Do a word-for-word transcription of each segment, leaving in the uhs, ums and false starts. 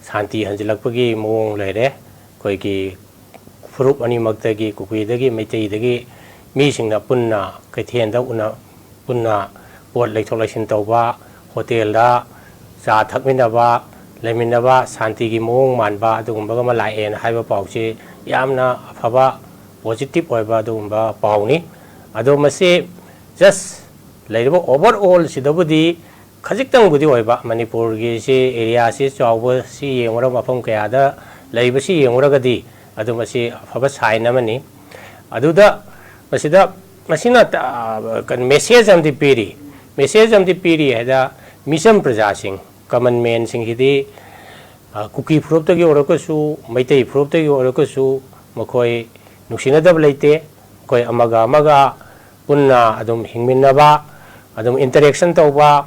ꯁꯥꯟꯇꯤ ꯍꯟꯖꯤꯜꯂꯛꯄꯒꯤ ꯃꯑꯣꯡ ꯂꯩꯔꯦ꯫ ꯑꯩꯈꯣꯏꯒꯤ ꯐꯨꯔꯨꯞ ꯑꯅꯤꯃꯛꯇꯒꯤ, ꯀꯨꯀꯤꯗꯒꯤ ꯃꯩꯇꯩꯗꯒꯤ ꯃꯤꯁꯤꯡꯅ ꯄꯨꯟꯅ ꯀꯩꯊꯦꯜꯗ ꯎꯅ-, ꯄꯨꯟꯅ ꯄꯣꯠ ꯂꯩꯊꯣꯛ ꯂꯩꯁꯤꯟ ꯇꯧꯕ, ꯍꯣꯇꯦꯜꯗ ꯆꯥ ꯊꯛꯃꯤꯟꯅꯕ, ꯂꯩꯃꯤꯟꯅꯕ, ꯁꯥꯟꯇꯤꯒꯤ ꯃꯑꯣꯡ ꯃꯥꯟꯕ ꯑꯗꯨꯒꯨꯝꯕꯒ ꯑꯃ ꯂꯥꯛꯑꯦꯅ ꯍꯥꯏꯕ ꯄꯥꯎꯁꯤ ꯌꯥꯝꯅ ꯑꯐꯕ, ꯄꯣꯖꯤꯇꯤꯚ ꯑꯣꯏꯕ ꯑꯗꯨꯒꯨꯝꯕ ꯄꯥꯎꯅꯤ꯫ ꯑꯗꯣ ꯃꯁꯤ just ꯂꯩꯔꯤꯕ overall ꯁꯤꯗꯕꯨꯗꯤ ꯈꯖꯤꯛꯇꯪꯕꯨꯗꯤ ꯑꯣꯏꯕ, ꯃꯅꯤꯄꯨꯔꯒꯤ ꯁꯤ area ꯁꯤ ꯆꯥꯎꯕꯁꯤ ꯌꯦꯡꯉꯨꯔꯒ, ꯃꯐꯝ ꯀꯌꯥꯗ ꯂꯩꯕꯁꯤ ꯌꯦꯡꯉꯨꯔꯒꯗꯤ ꯑꯗꯨ ꯃꯁꯤ ꯑꯐꯕ sign ꯑꯃꯅꯤ꯫ ꯑꯗꯨꯗ ꯃꯁꯤꯗ, ꯃꯁꯤꯅ ꯇ-, ꯀꯩꯅꯣ, message ꯑꯃꯗꯤ ꯄꯤꯔꯤ꯫ Message ꯑꯃꯗꯤ ꯄꯤꯔꯤ ꯍꯥꯏꯗ, ꯃꯤꯆꯝ ꯄ꯭ꯔꯖꯥꯁꯤꯡ, common man ꯁꯤꯡꯁꯤꯗꯤ, ꯑ, ꯀꯨꯀꯤ ꯐꯨꯔꯨꯞꯇꯒꯤ ꯑꯣꯏꯔꯒꯁꯨ, ꯃꯩꯇꯩ ꯐꯨꯔꯨꯞꯇꯒꯤ ꯑꯣꯏꯔꯒꯁꯨ, ꯃꯈꯣꯏ ꯅꯨꯡꯁꯤꯅꯗꯕ ꯂꯩꯇꯦ꯫ ꯑꯩꯈꯣꯏ ꯑꯃꯒ ꯑꯃꯒ ꯄꯨꯟꯅ ꯑꯗꯨꯝ ꯍꯤꯡꯃꯤꯟꯅꯕ, ꯑꯗꯨꯝ interaction ꯇꯧꯕ,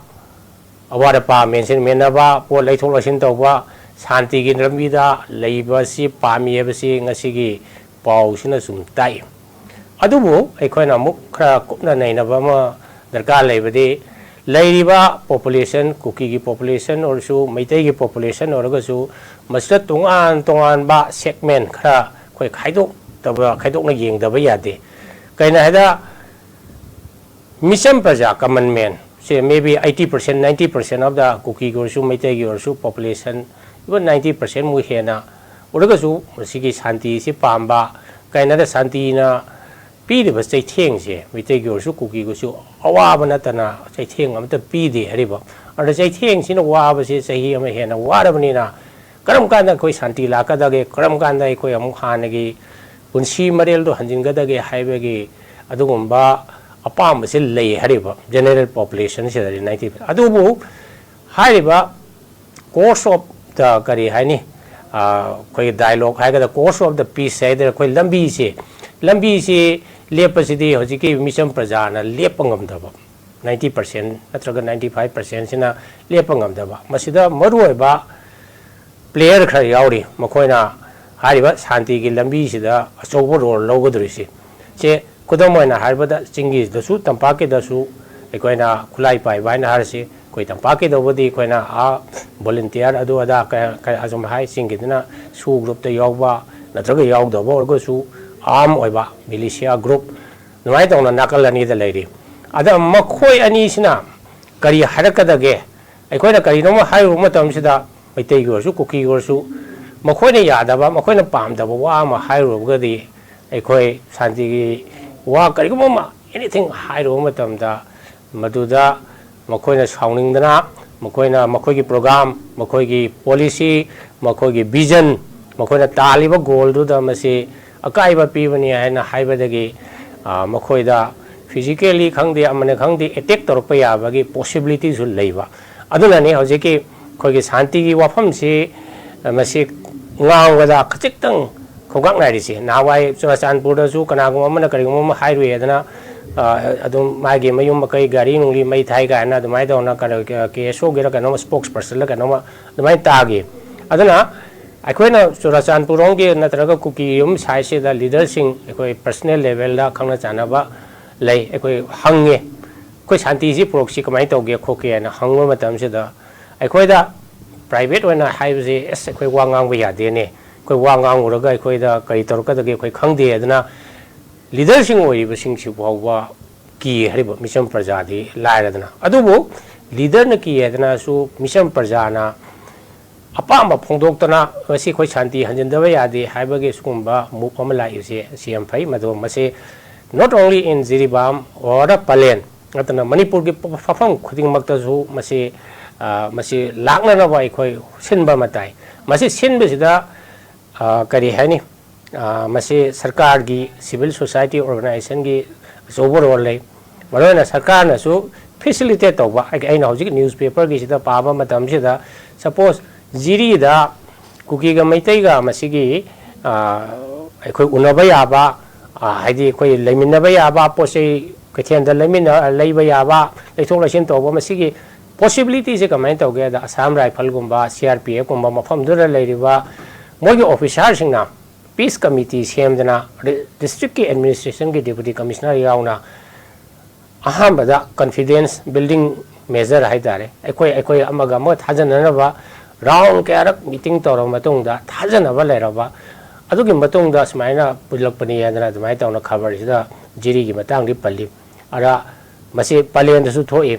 ꯑꯋꯥꯠ ꯑꯄꯥ ꯃꯦꯟꯁꯤꯟꯃꯤꯟꯅꯕ, ꯄꯣꯠ ꯂꯩꯊꯣꯛ ꯂꯩꯁꯤꯟ ꯇꯧꯕ, ꯁꯥꯟꯇꯤꯒꯤ ꯂꯝꯕꯤꯗ ꯂꯩꯕꯁꯤ ꯄꯥꯝꯃꯤ ꯍꯥꯏꯕꯁꯤ ꯉꯁꯤꯒꯤ ꯄꯥꯎꯁꯤꯅ ꯁꯨꯝ ꯇꯥꯛꯏ꯫ ꯑꯗꯨꯕꯨ ꯑꯩꯈꯣꯏꯅ ꯑꯃꯨꯛ ꯈꯔ ꯀꯨꯞꯅ ꯅꯩꯅꯕ ꯑꯃ ꯗꯔꯀꯥꯔ ꯂꯩꯕꯗꯤ, ꯂꯩꯔꯤꯕ population, ꯀꯨꯀꯤꯒꯤ population ꯑꯣꯏꯔꯁꯨ, ꯃꯩꯇꯩꯒꯤ population ꯑꯣꯏꯔꯒꯁꯨ, ꯃꯁꯤꯗ ꯇꯣꯉꯥꯟ ꯇꯣꯉꯥꯟꯕ segment ꯈꯔ ꯑꯩꯈꯣꯏ ꯈꯥꯏꯗꯣꯛꯇꯕ, ꯈꯥꯏꯗꯣꯛꯅ ꯌꯦꯡꯗꯕ ꯌꯥꯗꯦ꯫ ꯀꯩꯅꯣ ꯍꯥꯏꯗ, ꯃꯤꯆꯝ ꯄ꯭ꯔꯖꯥ, common man say, maybe eighty percent, ninety percent of the ꯀꯨꯀꯤꯒꯤ ꯑꯣꯏꯔꯁꯨ, ꯃꯩꯇꯩꯒꯤ ꯑꯣꯏꯔꯁꯨ, population, even ninety percent ꯃꯨꯛ ꯍꯦꯟꯅ ꯑꯣꯏꯔꯒꯁꯨ, ꯃꯁꯤꯒꯤ ꯁꯥꯟꯇꯤꯁꯤ ꯄꯥꯝꯕ, ꯀꯩꯅꯣꯗ ꯁꯥꯟꯇꯤꯅ ꯄꯤꯔꯤꯕ ꯆꯩꯊꯦꯡꯁꯦ, ꯃꯩꯇꯩꯒꯤ ꯑꯣꯏꯔꯁꯨ, ꯀꯨꯀꯤꯒꯤ ꯑꯣꯏꯔꯁꯨ, ꯑꯋꯥꯕ ꯅꯠꯇꯅ ꯆꯩꯊꯦꯡ ꯑꯃꯠꯇ ꯄꯤꯗꯦ ꯍꯥꯏꯔꯤꯕ꯫ ꯑꯗꯨꯅ ꯆꯩꯊꯦꯡꯁꯤꯅ ꯋꯥꯕꯁꯦ ꯆꯍꯤ ꯑꯃ ꯍꯦꯟꯅ ꯋꯥꯔꯕꯅꯤꯅ, ꯀꯔꯝ ꯀꯥꯟꯗ ꯑꯩꯈꯣꯏ ꯁꯥꯟꯇꯤ ꯂꯥꯛꯀꯗꯒꯦ, ꯀꯔꯝ ꯀꯥꯟꯗ ꯑꯩꯈꯣꯏ ꯑꯃꯨꯛ ꯍꯥꯟꯅꯒꯤ ꯄꯨꯟꯁꯤ ꯃꯔꯦꯜꯗꯣ ꯍꯟꯖꯤꯟꯒꯗꯒꯦ ꯍꯥꯏꯕꯒꯤ ꯑꯗꯨꯒꯨꯝꯕ ꯑꯄꯥꯝꯕꯁꯦ ꯂꯩ ꯍꯥꯏꯔꯤꯕ general population ꯁꯤꯗꯗꯤ ninety꯫ ꯑꯗꯨꯕꯨ ꯍꯥꯏꯔꯤꯕ course of the, ꯀꯔꯤ ꯍꯥꯏꯅꯤ, ꯑ, ꯑꯩꯈꯣꯏꯒꯤ dialogue ꯍꯥꯏꯒꯗ꯭ꯔꯥ, course of the peace ꯍꯥꯏꯒꯗ꯭ꯔꯥ, ꯑꯩꯈꯣꯏ ꯂꯝꯕꯤꯁꯦ, ꯂꯝꯕꯤꯁꯤ ꯂꯦꯞꯄꯁꯤꯗꯤ ꯍꯧꯖꯤꯛꯀꯤ ꯃꯤꯆꯝ ꯄ꯭ꯔꯖꯥꯅ ꯂꯦꯞꯄ ꯉꯝꯗꯕ, ninety percent ꯅꯠꯇ꯭ꯔꯒ ninety five percent ꯁꯤꯅ ꯂꯦꯞꯄ ꯉꯝꯗꯕ꯫ ꯃꯁꯤꯗ ꯃꯔꯨꯑꯣꯏꯕ player ꯈꯔ ꯌꯥꯎꯔꯤ, ꯃꯈꯣꯏꯅ ꯍꯥꯏꯔꯤꯕ ꯁꯥꯟꯇꯤꯒꯤ ꯂꯝꯕꯤꯁꯤꯗ ꯑꯆꯧꯕ role ꯂꯧꯒꯗꯧꯔꯤꯁꯤ꯫ ꯁꯦ, ꯈꯨꯗꯝ ꯑꯣꯏꯅ ꯍꯥꯏꯔꯕꯗ, ꯆꯤꯡꯒꯤꯗꯁꯨ, ꯇꯝꯄꯥꯛꯀꯤꯗꯁꯨ ꯑꯩꯈꯣꯏꯅ ꯈꯨꯠꯂꯥꯏ ꯄꯥꯏꯕ ꯍꯥꯏꯅ ꯍꯥꯏꯔꯁꯤ, ꯑꯩꯈꯣꯏ ꯇꯝꯄꯥꯛꯀꯤꯗꯕꯨꯗꯤ ꯑꯩꯈꯣꯏꯅ ꯑꯥ ꯚꯣꯂꯨꯟꯇꯤꯌꯔ ꯑꯗꯨ ꯑꯗꯥ ꯀꯌꯥ ꯀꯌꯥ ꯑꯁꯨꯝ ꯍꯥꯏ, ꯆꯤꯡꯒꯤꯗꯨꯅ ꯁꯨ ꯒ꯭ꯔꯨꯞꯇ ꯌꯥꯎꯕ ꯅꯠꯇ꯭ꯔꯒ ꯌꯥꯎꯗꯕ ꯑꯣꯏꯔꯒꯁꯨ ꯑꯥꯔꯝ ꯑꯣꯏꯕ ꯃꯤꯂꯤꯁꯤꯌꯥ ꯒ꯭ꯔꯨꯞ ꯑꯗꯨꯃꯥꯏꯅ ꯇꯧꯅ ꯅꯥꯀꯜ ꯑꯅꯤꯗ ꯂꯩꯔꯤ꯫ ꯑꯗ ꯃꯈꯣꯏ ꯑꯅꯤꯁꯤꯅ ꯀꯔꯤ ꯍꯥꯏꯔꯛꯀꯗꯒꯦ? ꯑꯩꯈꯣꯏꯅ ꯀꯔꯤꯅꯣꯝꯃ ꯍꯥꯏꯔꯨꯕ ꯃꯇꯝꯁꯤꯗ, ꯃꯩꯇꯩꯒꯤ ꯑꯣꯏꯔꯁꯨ ꯀꯨꯀꯤꯒꯤ ꯑꯣꯏꯔꯁꯨ, ꯃꯈꯣꯏꯅ ꯌꯥꯗꯕ, ꯃꯈꯣꯏꯅ ꯄꯥꯝꯗꯕ ꯋꯥ ꯑꯃ ꯍꯥꯏꯔꯨꯔꯒꯗꯤ, ꯑꯩꯈꯣꯏ ꯁꯥꯟꯇꯤꯒꯤ ꯋꯥ ꯀꯔꯤꯒꯨꯝꯕ ꯑꯃ, ꯑꯦꯅꯤꯊꯤꯡ ꯍꯥꯏꯔꯨꯕ ꯃꯇꯝꯗ, ꯃꯗꯨꯗ ꯃꯈꯣꯏꯅ ꯁꯥꯎꯅꯤꯡꯗꯅ, ꯃꯈꯣꯏꯅ ꯃꯈꯣꯏꯒꯤ ꯄ꯭ꯔꯣꯒ꯭ꯔꯥꯝ, ꯃꯈꯣꯏꯒꯤ ꯄꯣꯂꯤꯁꯤ, ꯃꯈꯣꯏꯒꯤ ꯚꯤꯖꯟ, ꯃꯈꯣꯏꯅ ꯇꯥꯜꯂꯤꯕ ꯒꯣꯜꯗꯨꯗ ꯃꯁꯤ ꯑꯀꯥꯏꯕ ꯄꯤꯕꯅꯤ ꯍꯥꯏꯅ ꯍꯥꯏꯕꯗꯒꯤ, ꯑ, ꯃꯈꯣꯏꯗ ꯐꯤꯖꯤꯀꯦꯜꯂꯤ ꯈꯪꯗꯦ, ꯑꯃꯅ ꯈꯪꯗꯦ, ꯑꯦꯇꯦꯛ ꯇꯧꯔꯛꯄ ꯌꯥꯕꯒꯤ ꯄꯣꯁꯤꯕꯤꯂꯤꯇꯤꯁꯨ ꯂꯩꯕ꯫ ꯑꯗꯨꯅꯅꯤ ꯍꯧꯖꯤꯛꯀꯤ ꯑꯩꯈꯣꯏꯒꯤ ꯁꯥꯟꯇꯤꯒꯤ ꯋꯥꯐꯝꯁꯤ, ꯑ, ꯃꯁꯤ ꯉꯥꯡꯕꯗ ꯈꯖꯤꯛꯇꯪ ꯈꯣꯡꯒꯥꯛ ꯅꯥꯏꯔꯤꯁꯦ꯫ ꯅꯍꯥꯟꯋꯥꯏ ꯆꯨꯔꯥꯆꯥꯟꯄꯨꯔꯗꯁꯨ ꯀꯅꯥꯒꯨꯝꯕ ꯑꯃꯅ ꯀꯔꯤꯒꯨꯝꯕ ꯑꯃ ꯍꯥꯏꯔꯨꯏ ꯍꯥꯏꯗꯅ, ꯑ, ꯑꯗꯨꯝ ꯃꯥꯒꯤ ꯃꯌꯨꯝ ꯃꯀꯩ, ꯒꯥꯔꯤ ꯅꯨꯡꯂꯤ ꯃꯩ ꯊꯥꯏ ꯀꯥꯏꯅ ꯑꯗꯨꯃꯥꯏꯅ ꯇꯧꯅ ꯀꯩꯅꯣ, ꯀꯦ ꯑꯦꯁ ꯑꯣꯒꯤꯔ ꯀꯩꯅꯣꯝꯃ, ꯁ꯭ꯄꯣꯛꯁ ꯄꯔꯁꯟꯂ ꯀꯩꯅꯣꯝꯃ ꯑꯗꯨꯃꯥꯏꯅ ꯇꯥꯈꯤ꯫ ꯑꯗꯨꯅ ꯑꯩꯈꯣꯏꯅ ꯆꯨꯔꯥꯆꯥꯟꯄꯨꯔꯔꯣꯝꯒꯤ ꯅꯠꯇ꯭ꯔꯒ ꯀꯨꯀꯤꯔꯣꯝ ꯁꯥꯏꯠꯁꯤꯗ ꯂꯤꯗꯔꯁꯤꯡ ꯑꯩꯈꯣꯏ ꯄꯔꯁꯅꯦꯜ ꯂꯦꯚꯦꯜꯗ ꯈꯪꯅ ꯆꯥꯟꯅꯕ ꯂꯩ, ꯑꯩꯈꯣꯏ ꯍꯪꯉꯦ, "ꯑꯩꯈꯣꯏ ꯁꯥꯟꯇꯤꯁꯤ ꯄꯨꯔꯛꯁꯤ ꯀꯃꯥꯏꯅ ꯇꯧꯒꯦ ꯈꯣꯠꯀꯦ?" ꯍꯥꯏꯅ ꯍꯪꯕ ꯃꯇꯝꯁꯤꯗ, ꯑꯩꯈꯣꯏꯗ ꯄ꯭ꯔꯥꯏꯚꯦꯠ ꯑꯣꯏꯅ ꯍꯥꯏꯕꯁꯦ, "ꯑꯁ, ꯑꯩꯈꯣꯏ ꯋꯥ ꯉꯥꯡꯕ ꯌꯥꯗꯦꯅꯦ, ꯑꯩꯈꯣꯏ ꯋꯥ ꯉꯥꯡꯉꯨꯔꯒ ꯑꯩꯈꯣꯏꯗ ꯀꯔꯤ ꯇꯧꯔꯛꯀꯗꯒꯦ ꯑꯩꯈꯣꯏ ꯈꯪꯗꯦ"꯫ ꯑꯗꯨꯅ ꯂꯤꯗꯔꯁꯤꯡ ꯑꯣꯏꯔꯤꯕꯁꯤꯡꯁꯤ ꯐꯥꯎꯕ ꯀꯤ ꯍꯥꯏꯔꯤꯕ ꯃꯤꯆꯝ ꯄ꯭ꯔꯖꯥꯗꯤ ꯂꯥꯏꯔꯗꯅ꯫ ꯑꯗꯨꯕꯨ ꯂꯤꯗꯔꯅ ꯀꯤ ꯍꯥꯏꯗꯅꯁꯨ ꯃꯤꯆꯝ ꯄ꯭ꯔꯖꯥꯅ ꯑꯄꯥꯝꯕ ꯐꯣꯡꯗꯣꯛꯇꯅ ꯃꯁꯤ ꯑꯩꯈꯣꯏ ꯁꯥꯟꯇꯤ ꯍꯟꯖꯤꯟꯗꯕ ꯌꯥꯗꯦ ꯍꯥꯏꯕꯒꯤ ꯁꯤꯒꯨꯝꯕ ꯃꯨꯚ ꯑꯃ ꯂꯥꯛꯏꯕꯁꯦ ꯁꯤ ꯌꯥꯝ ꯐꯩ꯫ ꯃꯗꯨ ꯃꯁꯤ not only in Jiribam or plan ꯅꯠꯇꯅ ꯃꯅꯤꯄꯨꯔꯒꯤ ꯃꯐꯝ ꯈꯨꯗꯤꯡꯃꯛꯇꯁꯨ ꯃꯁꯤ, ꯑ, ꯃꯁꯤ ꯂꯥꯛꯅꯅꯕ ꯑꯩꯈꯣꯏ ꯁꯤꯟꯕ ꯑꯃ ꯇꯥꯏ꯫ ꯃꯁꯤ ꯁꯤꯟꯕꯁꯤꯗ, ꯑ, ꯀꯔꯤ ꯍꯥꯏꯅꯤ, ꯑ, ꯃꯁꯤ ꯁꯔꯀꯥꯔꯒꯤ, ꯁꯤꯚꯤꯜ ꯁꯣꯁꯥꯏꯇꯤ ꯑꯣꯔꯒꯅꯥꯏꯖꯦꯁꯟꯒꯤ ꯑꯆꯧꯕ ꯔꯣꯜ ꯂꯩ꯫ ꯃꯔꯨꯑꯣꯏꯅ ꯁꯔꯀꯥꯔꯅꯁꯨ ꯐꯦꯁꯤꯂꯤꯇꯦꯠ ꯇꯧꯕ꯫ ꯑꯩ-, ꯑꯩꯅ ꯍꯧꯖꯤꯛ ꯅ꯭ꯌꯨꯁꯄꯦꯄꯔꯒꯤꯁꯤꯗ ꯄꯥꯕ ꯃꯇꯝꯁꯤꯗ, ꯁꯄꯣꯁ, ꯖꯤꯔꯤꯗ ꯀꯨꯀꯤꯒ ꯃꯩꯇꯩꯒ ꯃꯁꯤꯒꯤ, ꯑ, ꯑꯩꯈꯣꯏ ꯎꯅꯕ ꯌꯥꯕ, ꯑ, ꯍꯥꯏꯗꯤ ꯑꯩꯈꯣꯏ ꯂꯩꯃꯤꯟꯅꯕ ꯌꯥꯕ, ꯄꯣꯠ ꯆꯩ ꯀꯩꯊꯦꯜꯗ ꯂꯩꯃꯤꯟꯅ-, ꯂꯩꯕ ꯌꯥꯕ, ꯂꯩꯊꯣꯛ ꯂꯩꯁꯤꯟ ꯇꯧꯕ, ꯃꯁꯤꯒꯤ ꯄꯣꯁꯤꯕꯤꯂꯤꯇꯤꯁꯦ ꯀꯃꯥꯏꯅ ꯇꯧꯒꯦꯗ, ꯑꯁꯥꯝ ꯔꯥꯏꯐꯜꯒꯨꯝꯕ, ꯁꯤ ꯑꯥꯔ ꯄꯤ ꯑꯦꯐꯀꯨꯝꯕ ꯃꯐꯝꯗꯨꯗ ꯂꯩꯔꯤꯕ ꯃꯣꯏꯒꯤ ꯑꯣꯐꯤꯁꯥꯔꯁꯤꯡꯅ ꯄꯤꯁ ꯀꯃꯤꯇꯤ ꯁꯦꯝꯗꯅ, ꯗꯤ-, ꯗꯤꯁꯇ꯭ꯔꯤꯛꯀꯤ ꯑꯦꯗꯃꯤꯅꯤꯁꯇ꯭ꯔꯦꯁꯟꯒꯤ ꯗꯦꯄꯨꯇꯤ ꯀꯃꯤꯁꯅꯔ ꯌꯥꯎꯅ ꯑꯍꯥꯟꯕꯗ ꯀꯟꯐꯤꯗꯦꯟꯁ ꯕꯤꯜꯗꯤꯡ ꯃꯦꯖꯔ ꯍꯥꯏꯇꯥꯔꯦ, ꯑꯩꯈꯣꯏ ꯑꯩꯈꯣꯏ ꯑꯃꯒ ꯑꯃꯒ ꯊꯥꯖꯅꯅꯕ ꯔꯥꯎꯟ ꯀꯌꯥꯔꯛ ꯃꯤꯇꯤꯡ ꯇꯧꯔꯕ ꯃꯇꯨꯡꯗ ꯊꯥꯖꯅꯕ ꯂꯩꯔꯕ, ꯑꯗꯨꯒꯤ ꯃꯇꯨꯡꯗ ꯁꯨꯃꯥꯏꯅ ꯄꯨꯜꯂꯛꯄꯅꯤ ꯍꯥꯏꯗꯅ ꯑꯗꯨꯃꯥꯏꯅ ꯇꯧꯅ ꯈꯕꯔꯁꯤꯗ ꯖꯤꯔꯤꯒꯤ ꯃꯇꯥꯡꯗꯤ ꯄꯜꯂꯤ꯫ ꯑꯗ ꯃꯁꯤ ꯄꯂꯦꯟꯗꯁꯨ ꯊꯣꯛꯏ꯫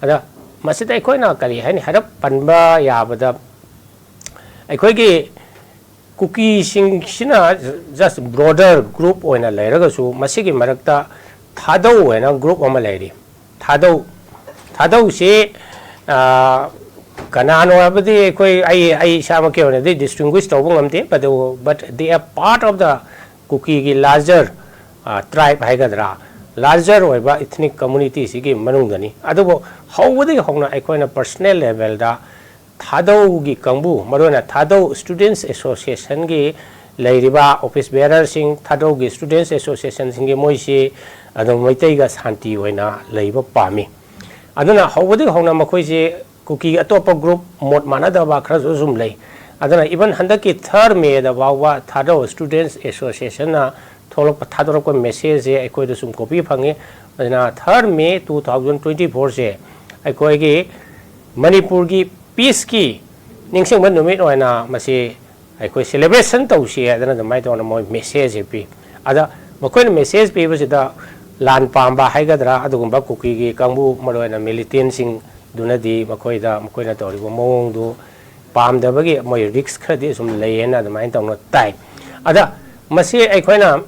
ꯑꯗ ꯃꯁꯤꯗ ꯑꯩꯈꯣꯏꯅ ꯀꯔꯤ ꯍꯥꯏꯅꯤ, ꯍꯥꯏꯔꯞ ꯄꯟꯕ ꯌꯥꯕꯗ, ꯑꯩꯈꯣꯏꯒꯤ ꯀꯨꯀꯤꯁꯤꯡꯁꯤꯅ ꯖꯁ ꯕ꯭ꯔꯣꯗꯔ ꯒ꯭ꯔꯨꯞ ꯑꯣꯏꯅ ꯂꯩꯔꯒꯁꯨ, ꯃꯁꯤꯒꯤ ꯃꯔꯛꯇ ꯊꯥꯗꯧ ꯍꯥꯏꯅ ꯒ꯭ꯔꯨꯞ ꯑꯃ ꯂꯩꯔꯤ꯫ ꯊꯥꯗꯧ, ꯊꯥꯗꯧꯁꯤ, ꯑꯥ, ꯀꯅꯥꯅꯣ ꯍꯥꯏꯕꯗꯤ ꯑꯩꯈꯣꯏ, ꯑꯩ, ꯑꯩ ꯏꯁꯥꯃꯛꯀꯤ ꯑꯣꯏꯅꯗꯤ ꯗꯤꯁꯇꯤꯡꯒ꯭ꯋꯤꯁ ꯇꯧꯕ ꯉꯝꯗꯦ, but, but they are part of the ꯀꯨꯀꯤꯒꯤ ꯂꯥꯔꯖꯔ ꯇ꯭ꯔꯥꯏꯕ ꯍꯥꯏꯒꯗ꯭ꯔꯥ, ꯂꯥꯔꯖꯔ ꯑꯣꯏꯕ ꯏꯊꯅꯤꯛ ꯀꯝꯃꯨꯅꯤꯇꯤꯁꯤꯒꯤ ꯃꯅꯨꯡꯗꯅꯤ꯫ ꯑꯗꯨꯕꯨ ꯍꯧꯕꯗꯒꯤ ꯍꯧꯅ ꯑꯩꯈꯣꯏꯅ ꯄꯔꯁꯅꯦꯜ ꯂꯦꯚꯦꯜꯗ ꯊꯥꯗꯧꯒꯤ ꯀꯥꯡꯕꯨ, ꯃꯔꯨꯑꯣꯏꯅ ꯊꯥꯗꯧ ꯁ꯭ꯇꯨꯗꯦꯟꯠꯁ ꯑꯦꯁꯣꯁꯤꯌꯦꯁꯟꯒꯤ ꯂꯩꯔꯤꯕ ꯑꯣꯐꯤꯁ ꯕꯦꯔꯔꯁꯤꯡ, ꯊꯥꯗꯧꯒꯤ ꯁ꯭ꯇꯨꯗꯦꯟꯠꯁ ꯑꯦꯁꯣꯁꯤꯌꯦꯁꯟꯁꯤꯡꯒꯤ, ꯃꯣꯏꯁꯤ ꯑꯗꯨꯝ ꯃꯩꯇꯩꯒ ꯁꯥꯟꯇꯤ ꯑꯣꯏꯅ ꯂꯩꯕ ꯄꯥꯝꯃꯤ꯫ ꯑꯗꯨꯅ ꯍꯧꯕꯗꯒꯤ ꯍꯧꯅ ꯃꯈꯣꯏꯁꯤ ꯀꯨꯀꯤ ꯑꯇꯣꯞꯄ ꯒ꯭ꯔꯨꯞ ꯃꯣꯠ ꯃꯥꯟꯅꯗꯕ ꯈꯔꯁꯨ ꯑꯗꯨꯝ ꯂꯩ꯫ ꯑꯗꯨꯅ ꯏꯚꯟ ꯍꯟꯗꯛꯀꯤ ꯊꯥꯔꯠ ꯃꯦꯗ ꯐꯥꯎꯕ ꯊꯥꯗꯧ ꯁ꯭ꯇꯨꯗꯦꯟꯠꯁ ꯑꯦꯁꯣꯁꯤꯌꯦꯁꯟꯅ ꯊꯣꯛꯂꯛꯄ, ꯊꯥꯗꯣꯔꯛꯄ ꯃꯦꯁꯦꯖꯁꯦ ꯑꯩꯈꯣꯏꯗ ꯁꯨꯝ ꯀꯣꯄꯤ ꯐꯪꯉꯤ꯫ ꯑꯗꯨꯅ ꯊꯥꯔꯠ ꯃꯦ ꯇꯨ ꯊꯥꯎꯖꯟ ꯇ꯭ꯋꯦꯟꯇꯤ ꯐꯣꯔꯁꯦ ꯑꯩꯈꯣꯏꯒꯤ ꯃꯅꯤꯄꯨꯔꯒꯤ ꯄꯤꯁꯀꯤ ꯅꯤꯡꯁꯤꯡꯕ ꯅꯨꯃꯤꯠ ꯑꯣꯏꯅ ꯃꯁꯤ ꯑꯩꯈꯣꯏ ꯁꯦꯂꯦꯕ꯭ꯔꯦꯁꯟ ꯇꯧꯁꯤ ꯍꯥꯏꯗꯅ ꯑꯗꯨꯃꯥꯏꯅ ꯇꯧꯅ ꯃꯣꯏ ꯃꯦꯁꯦꯖꯁꯦ ꯄꯤ꯫ ꯑꯗ ꯃꯈꯣꯏꯅ ꯃꯦꯁꯦꯖ ꯄꯤꯕꯁꯤꯗ ꯂꯥꯟ ꯄꯥꯝꯕ ꯍꯥꯏꯒꯗ꯭ꯔꯥ, ꯑꯗꯨꯒꯨꯝꯕ ꯀꯨꯀꯤꯒꯤ ꯀꯥꯡꯕꯨ, ꯃꯔꯨꯑꯣꯏꯅ ꯃꯤꯂꯤꯇꯦꯟꯁꯤꯡꯗꯨꯅꯗꯤ ꯃꯈꯣꯏꯗ, ꯃꯈꯣꯏꯅ ꯇꯧꯔꯤꯕ ꯃꯑꯣꯡꯗꯨ ꯄꯥꯝꯗꯕꯒꯤ ꯃꯣꯏ ꯔꯤꯛꯁ ꯈꯔꯗꯤ ꯁꯨꯝ ꯂꯩꯌꯦꯅ ꯑꯗꯨꯃꯥꯏꯅ ꯇꯧꯅ ꯇꯥꯏ꯫ ꯑꯗ ꯃꯁꯤ ꯑꯩꯈꯣꯏꯅ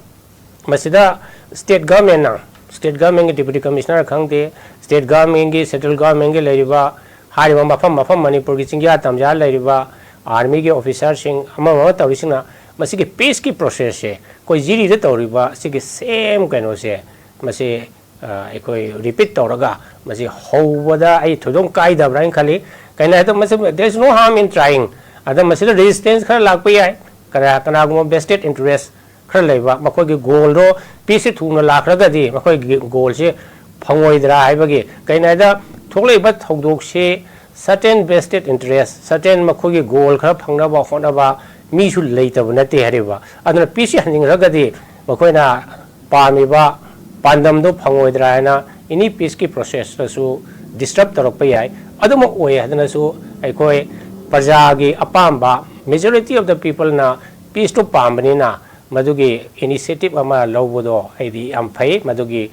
ꯃꯁꯤꯗ ꯁ꯭ꯇꯦꯠ ꯒꯚꯔꯟꯃꯦꯟꯠꯅ, ꯁ꯭ꯇꯦꯠ ꯒꯚꯔꯟꯃꯦꯟꯠꯀꯤ ꯗꯤꯄ꯭ꯌꯨꯇꯤ ꯀꯃꯤꯁꯅꯔ ꯈꯪꯗꯦ, ꯁ꯭ꯇꯦꯠ ꯒꯚꯔꯟꯃꯦꯟꯠꯀꯤ, ꯁꯦꯟꯇ꯭ꯔꯦꯜ ꯒꯚꯔꯟꯃꯦꯟꯠꯀꯤ ꯂꯩꯔꯤꯕ ꯍꯥꯏꯔꯤꯕ ꯃꯐꯝ ꯃꯐꯝ ꯃꯅꯤꯄꯨꯔꯒꯤ ꯆꯤꯡꯌꯥ ꯇꯝꯌꯥ ꯂꯩꯔꯤꯕ ꯑꯥꯔꯃꯤꯒꯤ ꯑꯣꯐꯤꯁꯥꯔꯁꯤꯡ ꯑꯃ ꯑꯃ ꯇꯧꯔꯤꯁꯤꯡꯅ ꯃꯁꯤꯒꯤ ꯄꯤꯁꯀꯤ ꯄ꯭ꯔꯣꯁꯦꯁꯁꯦ ꯑꯩꯈꯣꯏ ꯖꯤꯔꯤꯗ ꯇꯧꯔꯤꯕ ꯁꯤꯒꯤ ꯁꯦꯝ ꯀꯩꯅꯣꯁꯦ, ꯃꯁꯤ, ꯑ, ꯑꯩꯈꯣꯏ ꯔꯤꯄꯤꯠ ꯇꯧꯔꯒ ꯃꯁꯤ ꯍꯧꯕꯗ ꯑꯩ ꯊꯣꯏꯗꯣꯛ ꯀꯥꯏꯗꯕ꯭ꯔꯥ ꯍꯥꯏꯅ ꯈꯜꯂꯤ꯫ ꯀꯩꯅꯣ ꯍꯥꯏꯗ ꯃꯁꯤ, there is no harm in trying꯫ ꯑꯗ ꯃꯁꯤꯗ ꯔꯦꯖꯤꯁꯇꯦꯟꯁ ꯈꯔ ꯂꯥꯛꯄ ꯌꯥꯏ, ꯀꯅꯥ-, ꯀꯅꯥꯒꯨꯝꯕ ꯚꯦꯁꯇꯦꯠ ꯏꯟꯇꯔꯦꯁ ꯈꯔ ꯂꯩꯕ, ꯃꯈꯣꯏꯒꯤ ꯒꯣꯜꯗꯣ ꯄꯤꯁꯁꯦ ꯊꯨꯅ ꯂꯥꯛꯈ꯭ꯔꯒꯗꯤ ꯃꯈꯣꯏꯒꯤ ꯒꯣꯜꯁꯦ ꯐꯪꯉꯣꯏꯗ꯭ꯔꯥ ꯍꯥꯏꯕꯒꯤ꯫ ꯀꯩꯅꯣ ꯍꯥꯏꯗ ꯊꯣꯛꯂꯛꯏꯕ ꯊꯧꯗꯣꯛꯁꯤ ꯁꯔꯇꯦꯟ ꯚꯦꯁꯇꯦꯠ ꯏꯟꯇꯔꯦꯁ, ꯁꯔꯇꯦꯟ ꯃꯈꯣꯏꯒꯤ ꯒꯣꯜ ꯈꯔ ꯐꯪꯅꯕ ꯍꯣꯠꯅꯕ ꯃꯤꯁꯨ ꯂꯩꯇꯕ ꯅꯠꯇꯦ ꯍꯥꯏꯔꯤꯕ꯫ ꯑꯗꯨꯅ ꯄꯤꯁꯁꯤ ꯍꯟꯖꯤꯟꯈ꯭ꯔꯒꯗꯤ ꯃꯈꯣꯏꯅ ꯄꯥꯝꯃꯤꯕ ꯄꯥꯟꯗꯝꯗꯣ ꯐꯪꯉꯣꯏꯗ꯭ꯔꯥ ꯍꯥꯏꯅ ꯑꯦꯅꯤ ꯄꯤꯁꯀꯤ ꯄ꯭ꯔꯣꯁꯦꯁꯇꯁꯨ ꯗꯤꯁꯇꯔꯕ ꯇꯧꯔꯛꯄ ꯌꯥꯏ꯫ ꯑꯗꯨꯃꯛ ꯑꯣꯏ ꯍꯥꯏꯗꯅꯁꯨ ꯑꯩꯈꯣꯏ ꯄ꯭ꯔꯖꯥꯒꯤ ꯑꯄꯥꯝꯕ, majority of the peopleꯅ peaceꯇꯨ ꯄꯥꯝꯕꯅꯤꯅ, ꯃꯗꯨꯒꯤ initiative ꯑꯃ ꯂꯧꯕꯗꯣ ꯑꯩꯗꯤ ꯌꯥꯝ ꯐꯩ꯫ ꯃꯗꯨꯒꯤ,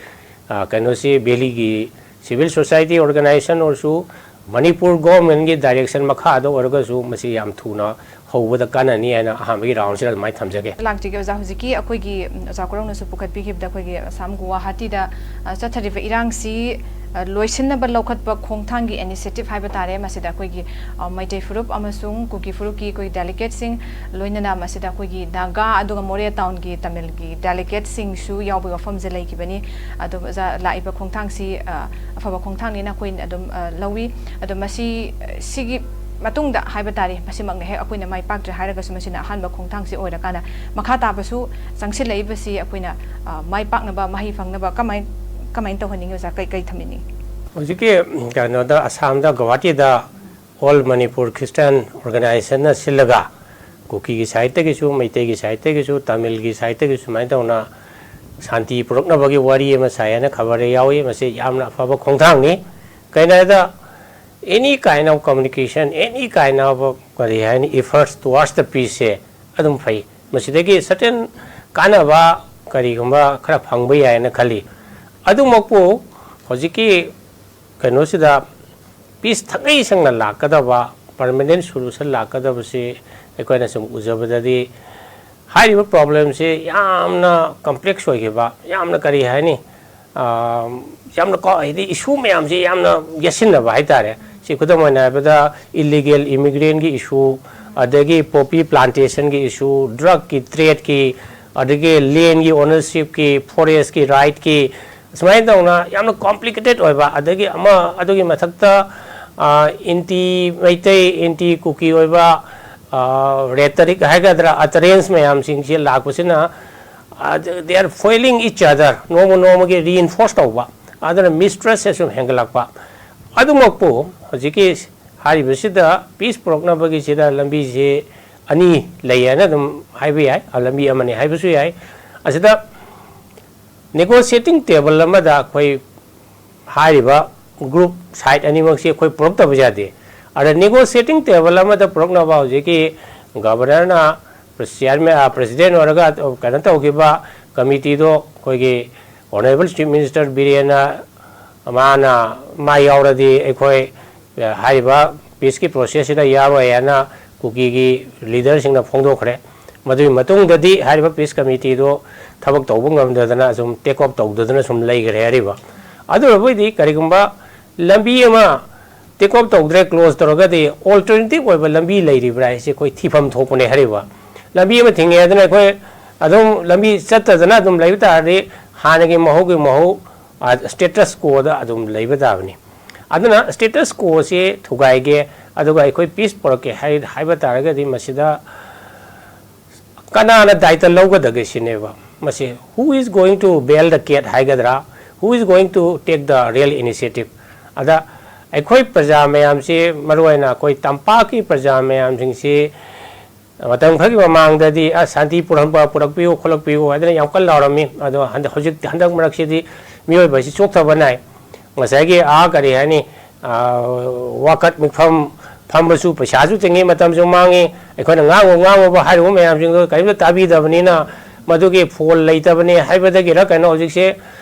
ꯑ, ꯀꯩꯅꯣꯁꯤ ꯚꯦꯂꯤꯒꯤ civil society organization ꯑꯣꯏꯔꯁꯨ, ꯃꯅꯤꯄꯨꯔ ꯒꯣꯔꯃꯦꯟꯒꯤ ꯗꯥꯏꯔꯦꯛꯁꯟ ꯃꯈꯥꯗ ꯑꯣꯏꯔꯒꯁꯨ ꯃꯁꯤ ꯌꯥꯝ ꯊꯨꯅ ꯍꯧꯕꯗ ꯀꯥꯟꯅꯅꯤ ꯍꯥꯏꯅ ꯑꯍꯥꯟꯕꯒꯤ ꯔꯥꯎꯟꯁꯤꯗ ꯑꯗꯨꯃꯥꯏꯅ ꯊꯝꯖꯒꯦ꯫ ꯂꯥꯛꯆꯒꯦ ꯑꯣꯖꯥ, ꯍꯧꯖꯤꯛꯀꯤ ꯑꯩꯈꯣꯏꯒꯤ, ꯎꯝ, ꯑꯣꯖꯥ ꯀꯣꯔꯧꯅꯁꯨ ꯄꯨꯈꯠꯄꯤꯈꯤꯕꯗ ꯑꯩꯈꯣꯏꯒꯤ ꯑꯁꯥꯝ ꯒꯨꯋꯥꯍꯥꯇꯤꯗ, ꯑ, ꯆꯠꯊꯔꯤꯕ ꯏꯔꯥꯡꯁꯤ, ꯑ, ꯂꯣꯏꯁꯤꯟꯅꯕ ꯂꯧꯈꯠꯄ ꯈꯣꯡꯊꯥꯡꯒꯤ initiative ꯍꯥꯏꯕ ꯇꯥꯔꯦ꯫ ꯃꯁꯤꯗ ꯑꯩꯈꯣꯏꯒꯤ, ꯑ, ꯃꯩꯇꯩ ꯐꯨꯔꯨꯞ ꯑꯃꯁꯨꯡ ꯀꯨꯀꯤ ꯐꯨꯔꯨꯞꯀꯤ ꯑꯩꯈꯣꯏ delegateꯁꯤꯡ, ꯂꯣꯏꯅꯅ ꯃꯁꯤꯗ ꯑꯩꯈꯣꯏꯒꯤ ꯅꯥꯒꯥ ꯑꯗꯨꯒ ꯃꯣꯔꯦ ꯇꯥꯎꯟꯒꯤ ꯇꯥꯃꯤꯜꯒꯤ delegateꯁꯤꯡꯁꯨ ꯌꯥꯎꯕꯒꯤ ꯋꯥꯐꯝꯁꯦ ꯂꯩꯈꯤꯕꯅꯤ꯫ ꯑꯗꯣ ꯑꯣꯖꯥ, ꯂꯥꯛꯏꯕ ꯈꯣꯡꯊꯥꯡꯁꯤ, ꯑ, ꯑꯐꯕ ꯈꯣꯡꯊꯥꯡꯅꯦꯅ ꯑꯩꯈꯣꯏꯅ ꯑꯗꯨꯝ, ꯑ, ꯂꯧꯏ꯫ ꯑꯗꯣ ꯃꯁꯤ, ꯑ, ꯁꯤꯒꯤ ꯃꯇꯨꯡꯗ ꯍꯥꯏꯕ ꯇꯥꯔꯦ, ꯃꯁꯤꯃꯛꯅ ꯍꯦꯛ ꯑꯩꯈꯣꯏꯅ ꯃꯥꯏ ꯄꯥꯛꯇ꯭ꯔꯦ ꯍꯥꯏꯔꯒꯁꯨ, ꯃꯁꯤꯅ ꯑꯍꯥꯟꯕ ꯈꯣꯡꯊꯥꯡꯁꯤ ꯑꯣꯏꯔꯀꯥꯟꯗ ꯃꯈꯥ ꯇꯥꯕꯁꯨ ꯆꯪꯁꯤꯜꯂꯛꯏꯕꯁꯤ ꯑꯩꯈꯣꯏꯅ, ꯑ, ꯃꯥꯏ ꯄꯥꯛꯅꯕ, ꯃꯍꯩ ꯐꯪꯅꯕ ꯀꯃꯥꯏ-, ꯀꯃꯥꯏꯅ ꯇꯧꯍꯟꯅꯤꯡꯉꯤ ꯑꯣꯖꯥ? ꯀꯩ, ꯀꯩ ꯊꯝꯕꯤꯅꯤꯡꯉꯤ? ꯍꯧꯖꯤꯛꯀꯤ, ꯎꯝ, ꯀꯩꯅꯣꯗ, ꯑꯁꯥꯝꯗ, ꯒꯧꯍꯥꯇꯤꯗ All Manipur Christian Organizationꯅ ꯁꯤꯜꯂꯒ, ꯀꯨꯀꯤꯒꯤ ꯁꯥꯏꯠꯇꯒꯤꯁꯨ, ꯃꯩꯇꯩꯒꯤ ꯁꯥꯏꯠꯇꯒꯤꯁꯨ, ꯇꯥꯃꯤꯜꯒꯤ ꯁꯥꯏꯠꯇꯒꯤꯁꯨ, ꯁꯨꯃꯥꯏꯅ ꯇꯧꯅ ꯁꯥꯟꯇꯤ ꯄꯨꯔꯛꯅꯕꯒꯤ ꯋꯥꯔꯤ ꯑꯃ ꯁꯥꯏ ꯍꯥꯏꯅ ꯈꯕꯔꯗ ꯌꯥꯎꯏ꯫ ꯃꯁꯤ ꯌꯥꯝꯅ ꯑꯐꯕ ꯈꯣꯡꯊꯥꯡꯅꯤ꯫ ꯀꯩꯅꯣ ꯍꯥꯏꯗ, any kind of communication, any kind of, ꯀꯔꯤ ꯍꯥꯏꯅꯤ, efforts towards the peaceꯁꯦ ꯑꯗꯨꯝ ꯐꯩ꯫ ꯃꯁꯤꯗꯒꯤ certain ꯀꯥꯟꯅꯕ ꯀꯔꯤꯒꯨꯝꯕ ꯈꯔ ꯐꯪꯕ ꯌꯥꯏꯅ ꯈꯜꯂꯤ꯫ ꯑꯗꯨꯃꯛꯄꯨ ꯍꯧꯖꯤꯛꯀꯤ ꯀꯩꯅꯣꯁꯤꯗ peace ꯊꯥꯡꯒꯩ ꯁꯦꯡꯅ ꯂꯥꯛꯀꯗꯕ, permanent solution ꯂꯥꯛꯀꯗꯕꯁꯤ ꯑꯩꯈꯣꯏꯅ ꯁꯨꯝ ꯎꯖꯕꯗꯗꯤ ꯍꯥꯏꯔꯤꯕ problemꯁꯤ ꯌꯥꯝꯅ complex ꯑꯣꯏꯈꯤꯕ, ꯌꯥꯝꯅ ꯀꯔꯤ ꯍꯥꯏꯅꯤ, ꯑꯥ, ꯌꯥꯝꯅ ꯀꯣ-, ꯍꯥꯏꯗꯤ issue ꯃꯌꯥꯝꯁꯤ ꯌꯥꯝꯅ ꯌꯦꯠꯁꯤꯟꯅꯕ ꯍꯥꯏꯇꯥꯔꯦ꯫ ꯁꯤ ꯈꯨꯗꯝ ꯑꯣꯏꯅ ꯍꯥꯏꯔꯕꯗ illegal immigrantꯀꯤ issue, ꯑꯗꯒꯤ poppy plantationꯒꯤ issue, drugꯀꯤ tradeꯀꯤ, ꯑꯗꯒꯤ landꯀꯤ ownershipꯀꯤ, forestꯀꯤ rightꯀꯤ, ꯁꯨꯃꯥꯏꯅ ꯇꯧꯅ ꯌꯥꯝꯅ complicated ꯑꯣꯏꯕ, ꯑꯗꯒꯤ ꯑꯃ ꯑꯗꯨꯒꯤ ꯃꯊꯛꯇ, ꯑꯥ, anti ꯃꯩꯇꯩ, anti ꯀꯨꯀꯤ ꯑꯣꯏꯕ, ꯑꯥ, rhetoric ꯍꯥꯏꯒꯗ꯭ꯔꯥ, utterance ꯃꯌꯥꯝꯁꯤꯡꯁꯤ ꯂꯥꯛꯄꯁꯤꯅ, ꯑꯥ, they are foiling each other, ꯅꯣꯡꯃ ꯅꯣꯡꯃꯒꯤ reinforce ꯇꯧꯕ, ꯑꯗꯨꯅ mistrustꯁꯦ ꯁꯨꯝ ꯍꯦꯟꯒꯠꯂꯛꯄ꯫ ꯑꯗꯨꯃꯛꯄꯨ ꯍꯧꯖꯤꯛꯀꯤ ꯍꯥꯏꯔꯤꯕꯁꯤꯗ peace ꯄꯨꯔꯛꯅꯕꯒꯤꯁꯤꯗ ꯂꯝꯕꯤꯁꯤ ꯑꯅꯤ ꯂꯩ ꯍꯥꯏꯅ ꯑꯗꯨꯝ ꯍꯥꯏꯕ ꯌꯥꯏ, ꯑ, ꯂꯝꯕꯤ ꯑꯃꯅꯤ ꯍꯥꯏꯕꯁꯨ ꯌꯥꯏ꯫ ꯑꯁꯤꯗ negotiating table ꯑꯃꯗ ꯑꯩꯈꯣꯏ ꯍꯥꯏꯔꯤꯕ group side ꯑꯅꯤꯃꯛꯁꯤ ꯑꯩꯈꯣꯏ ꯄꯨꯔꯛꯇꯕ ꯌꯥꯗꯦ꯫ ꯑꯗ negotiating table ꯑꯃꯗ ꯄꯨꯔꯛꯅꯕ ꯍꯧꯖꯤꯛꯀꯤ governorꯅ chairman, president ꯑꯣꯏꯔꯒ ꯀꯩꯅꯣ ꯇꯧꯈꯤꯕ committeeꯗꯣ ꯑꯩꯈꯣꯏꯒꯤ honourable chief minister ꯕꯤꯔꯦꯟꯅ ꯃꯥꯅ ꯃꯥ ꯌꯥꯎꯔꯗꯤ ꯑꯩꯈꯣꯏ ꯍꯥꯏꯔꯤꯕ peaceꯀꯤ processꯁꯤꯗ ꯌꯥꯔꯣꯏ ꯍꯥꯏꯅ ꯀꯨꯀꯤꯒꯤ leaderꯁꯤꯡꯅ ꯐꯣꯡꯗꯣꯛꯈ꯭ꯔꯦ꯫ ꯃꯗꯨꯒꯤ ꯃꯇꯨꯡꯗꯗꯤ ꯍꯥꯏꯔꯤꯕ peace committeeꯗꯣ ꯊꯕꯛ ꯇꯧꯕ ꯉꯝꯗꯗꯅ ꯁꯨꯝ take off ꯇꯧꯗꯗꯅ ꯁꯨꯝ ꯂꯩꯈ꯭ꯔꯦ ꯍꯥꯏꯔꯤꯕ꯫ ꯑꯗꯨ ꯑꯣꯏꯔꯕꯣꯏꯗꯤ ꯀꯔꯤꯒꯨꯝꯕ ꯂꯝꯕꯤ ꯑꯃ take off ꯇꯧꯗ꯭ꯔꯦ, close ꯇꯧꯔꯒꯗꯤ alternative ꯑꯣꯏꯕ ꯂꯝꯕꯤ ꯂꯩꯔꯤꯕ꯭ꯔꯥ ꯍꯥꯏꯁꯦ ꯑꯩꯈꯣꯏ ꯊꯤꯐꯝ ꯊꯣꯛꯄꯅꯦ ꯍꯥꯏꯔꯤꯕ꯫ ꯂꯝꯕꯤ ꯑꯃ ꯊꯤꯡꯉꯦ ꯍꯥꯏꯗꯅ ꯑꯩꯈꯣꯏ ꯑꯗꯨꯝ ꯂꯝꯕꯤ ꯆꯠꯇꯗꯅ ꯑꯗꯨꯝ ꯂꯩꯕ ꯇꯥꯔꯗꯤ ꯍꯥꯟꯅꯒꯤ ꯃꯍꯧꯒꯤ ꯃꯍꯧ status quoꯗ ꯑꯗꯨꯝ ꯂꯩꯕ ꯇꯥꯕꯅꯤ꯫ ꯑꯗꯨꯅ status quoꯁꯤ ꯊꯨꯒꯥꯏꯒꯦ, ꯑꯗꯨꯒ ꯑꯩꯈꯣꯏ peace ꯄꯨꯔꯛꯀꯦ ꯍꯥꯏꯕ ꯇꯥꯔꯒꯗꯤ ꯃꯁꯤꯗ ꯀꯅꯥꯅ ꯗꯥꯏꯇ ꯂꯧꯒꯗꯒꯦ ꯁꯤꯅꯦꯕ꯫ ꯃꯁꯤ who is going to bail the cat ꯍꯥꯏꯒꯗ꯭ꯔꯥ, who is going to take the real initiative? ꯑꯗ ꯑꯩꯈꯣꯏ ꯄ꯭ꯔꯖꯥ ꯃꯌꯥꯝꯁꯤ, ꯃꯔꯨꯑꯣꯏꯅ ꯑꯩꯈꯣꯏ ꯇꯝꯄꯥꯛꯀꯤ ꯄ꯭ꯔꯖꯥ ꯃꯌꯥꯝꯁꯤꯡꯁꯤ ꯃꯇꯝ ꯈꯔꯒꯤ ꯃꯃꯥꯡꯗꯗꯤ ꯑꯁ ꯁꯥꯟꯇꯤ ꯄꯨꯔꯛꯄ ꯄꯨꯔꯛꯄꯤꯌꯨ ꯈꯣꯠꯂꯛꯄꯤꯌꯨ ꯍꯥꯏꯗꯅ ꯌꯥꯝ ꯀꯟꯅ ꯂꯥꯎꯔꯝꯃꯤ꯫ ꯑꯗꯣ ꯍꯟꯗꯛ ꯍꯧꯖꯤꯛ ꯍꯟꯗꯛ ꯃꯔꯛꯁꯤꯗꯤ ꯃꯤꯑꯣꯏꯕ ꯑꯁꯤ ꯆꯣꯛꯊꯕ ꯅꯥꯏ꯫ ꯉꯁꯥꯏꯒꯤ ꯑꯥ ꯀꯔꯤ ꯍꯥꯏꯅꯤ, ꯋꯥꯀꯠ ꯃꯤꯐꯝ ꯐꯝꯕꯁꯨ ꯄꯩꯁꯥꯁꯨ ꯇꯤꯡꯉꯤ, ꯃꯇꯝꯁꯨ ꯃꯥꯡꯉꯤ꯫ ꯑꯩꯈꯣꯏꯅ ꯉꯥꯡꯉꯨ ꯉꯥꯡꯉꯨꯕ ꯍꯥꯏꯔꯨꯕ ꯃꯌꯥꯝꯁꯤꯡꯗꯣ ꯀꯔꯤꯝꯇ ꯇꯥꯕꯤꯗꯕꯅꯤꯅ ꯃꯗꯨꯒꯤ ꯐꯣꯜ ꯂꯩꯇꯕꯅꯤ ꯍꯥꯏꯕꯗꯒꯤꯔ ꯀꯩꯅꯣ ꯍꯧꯖꯤꯛꯁꯦ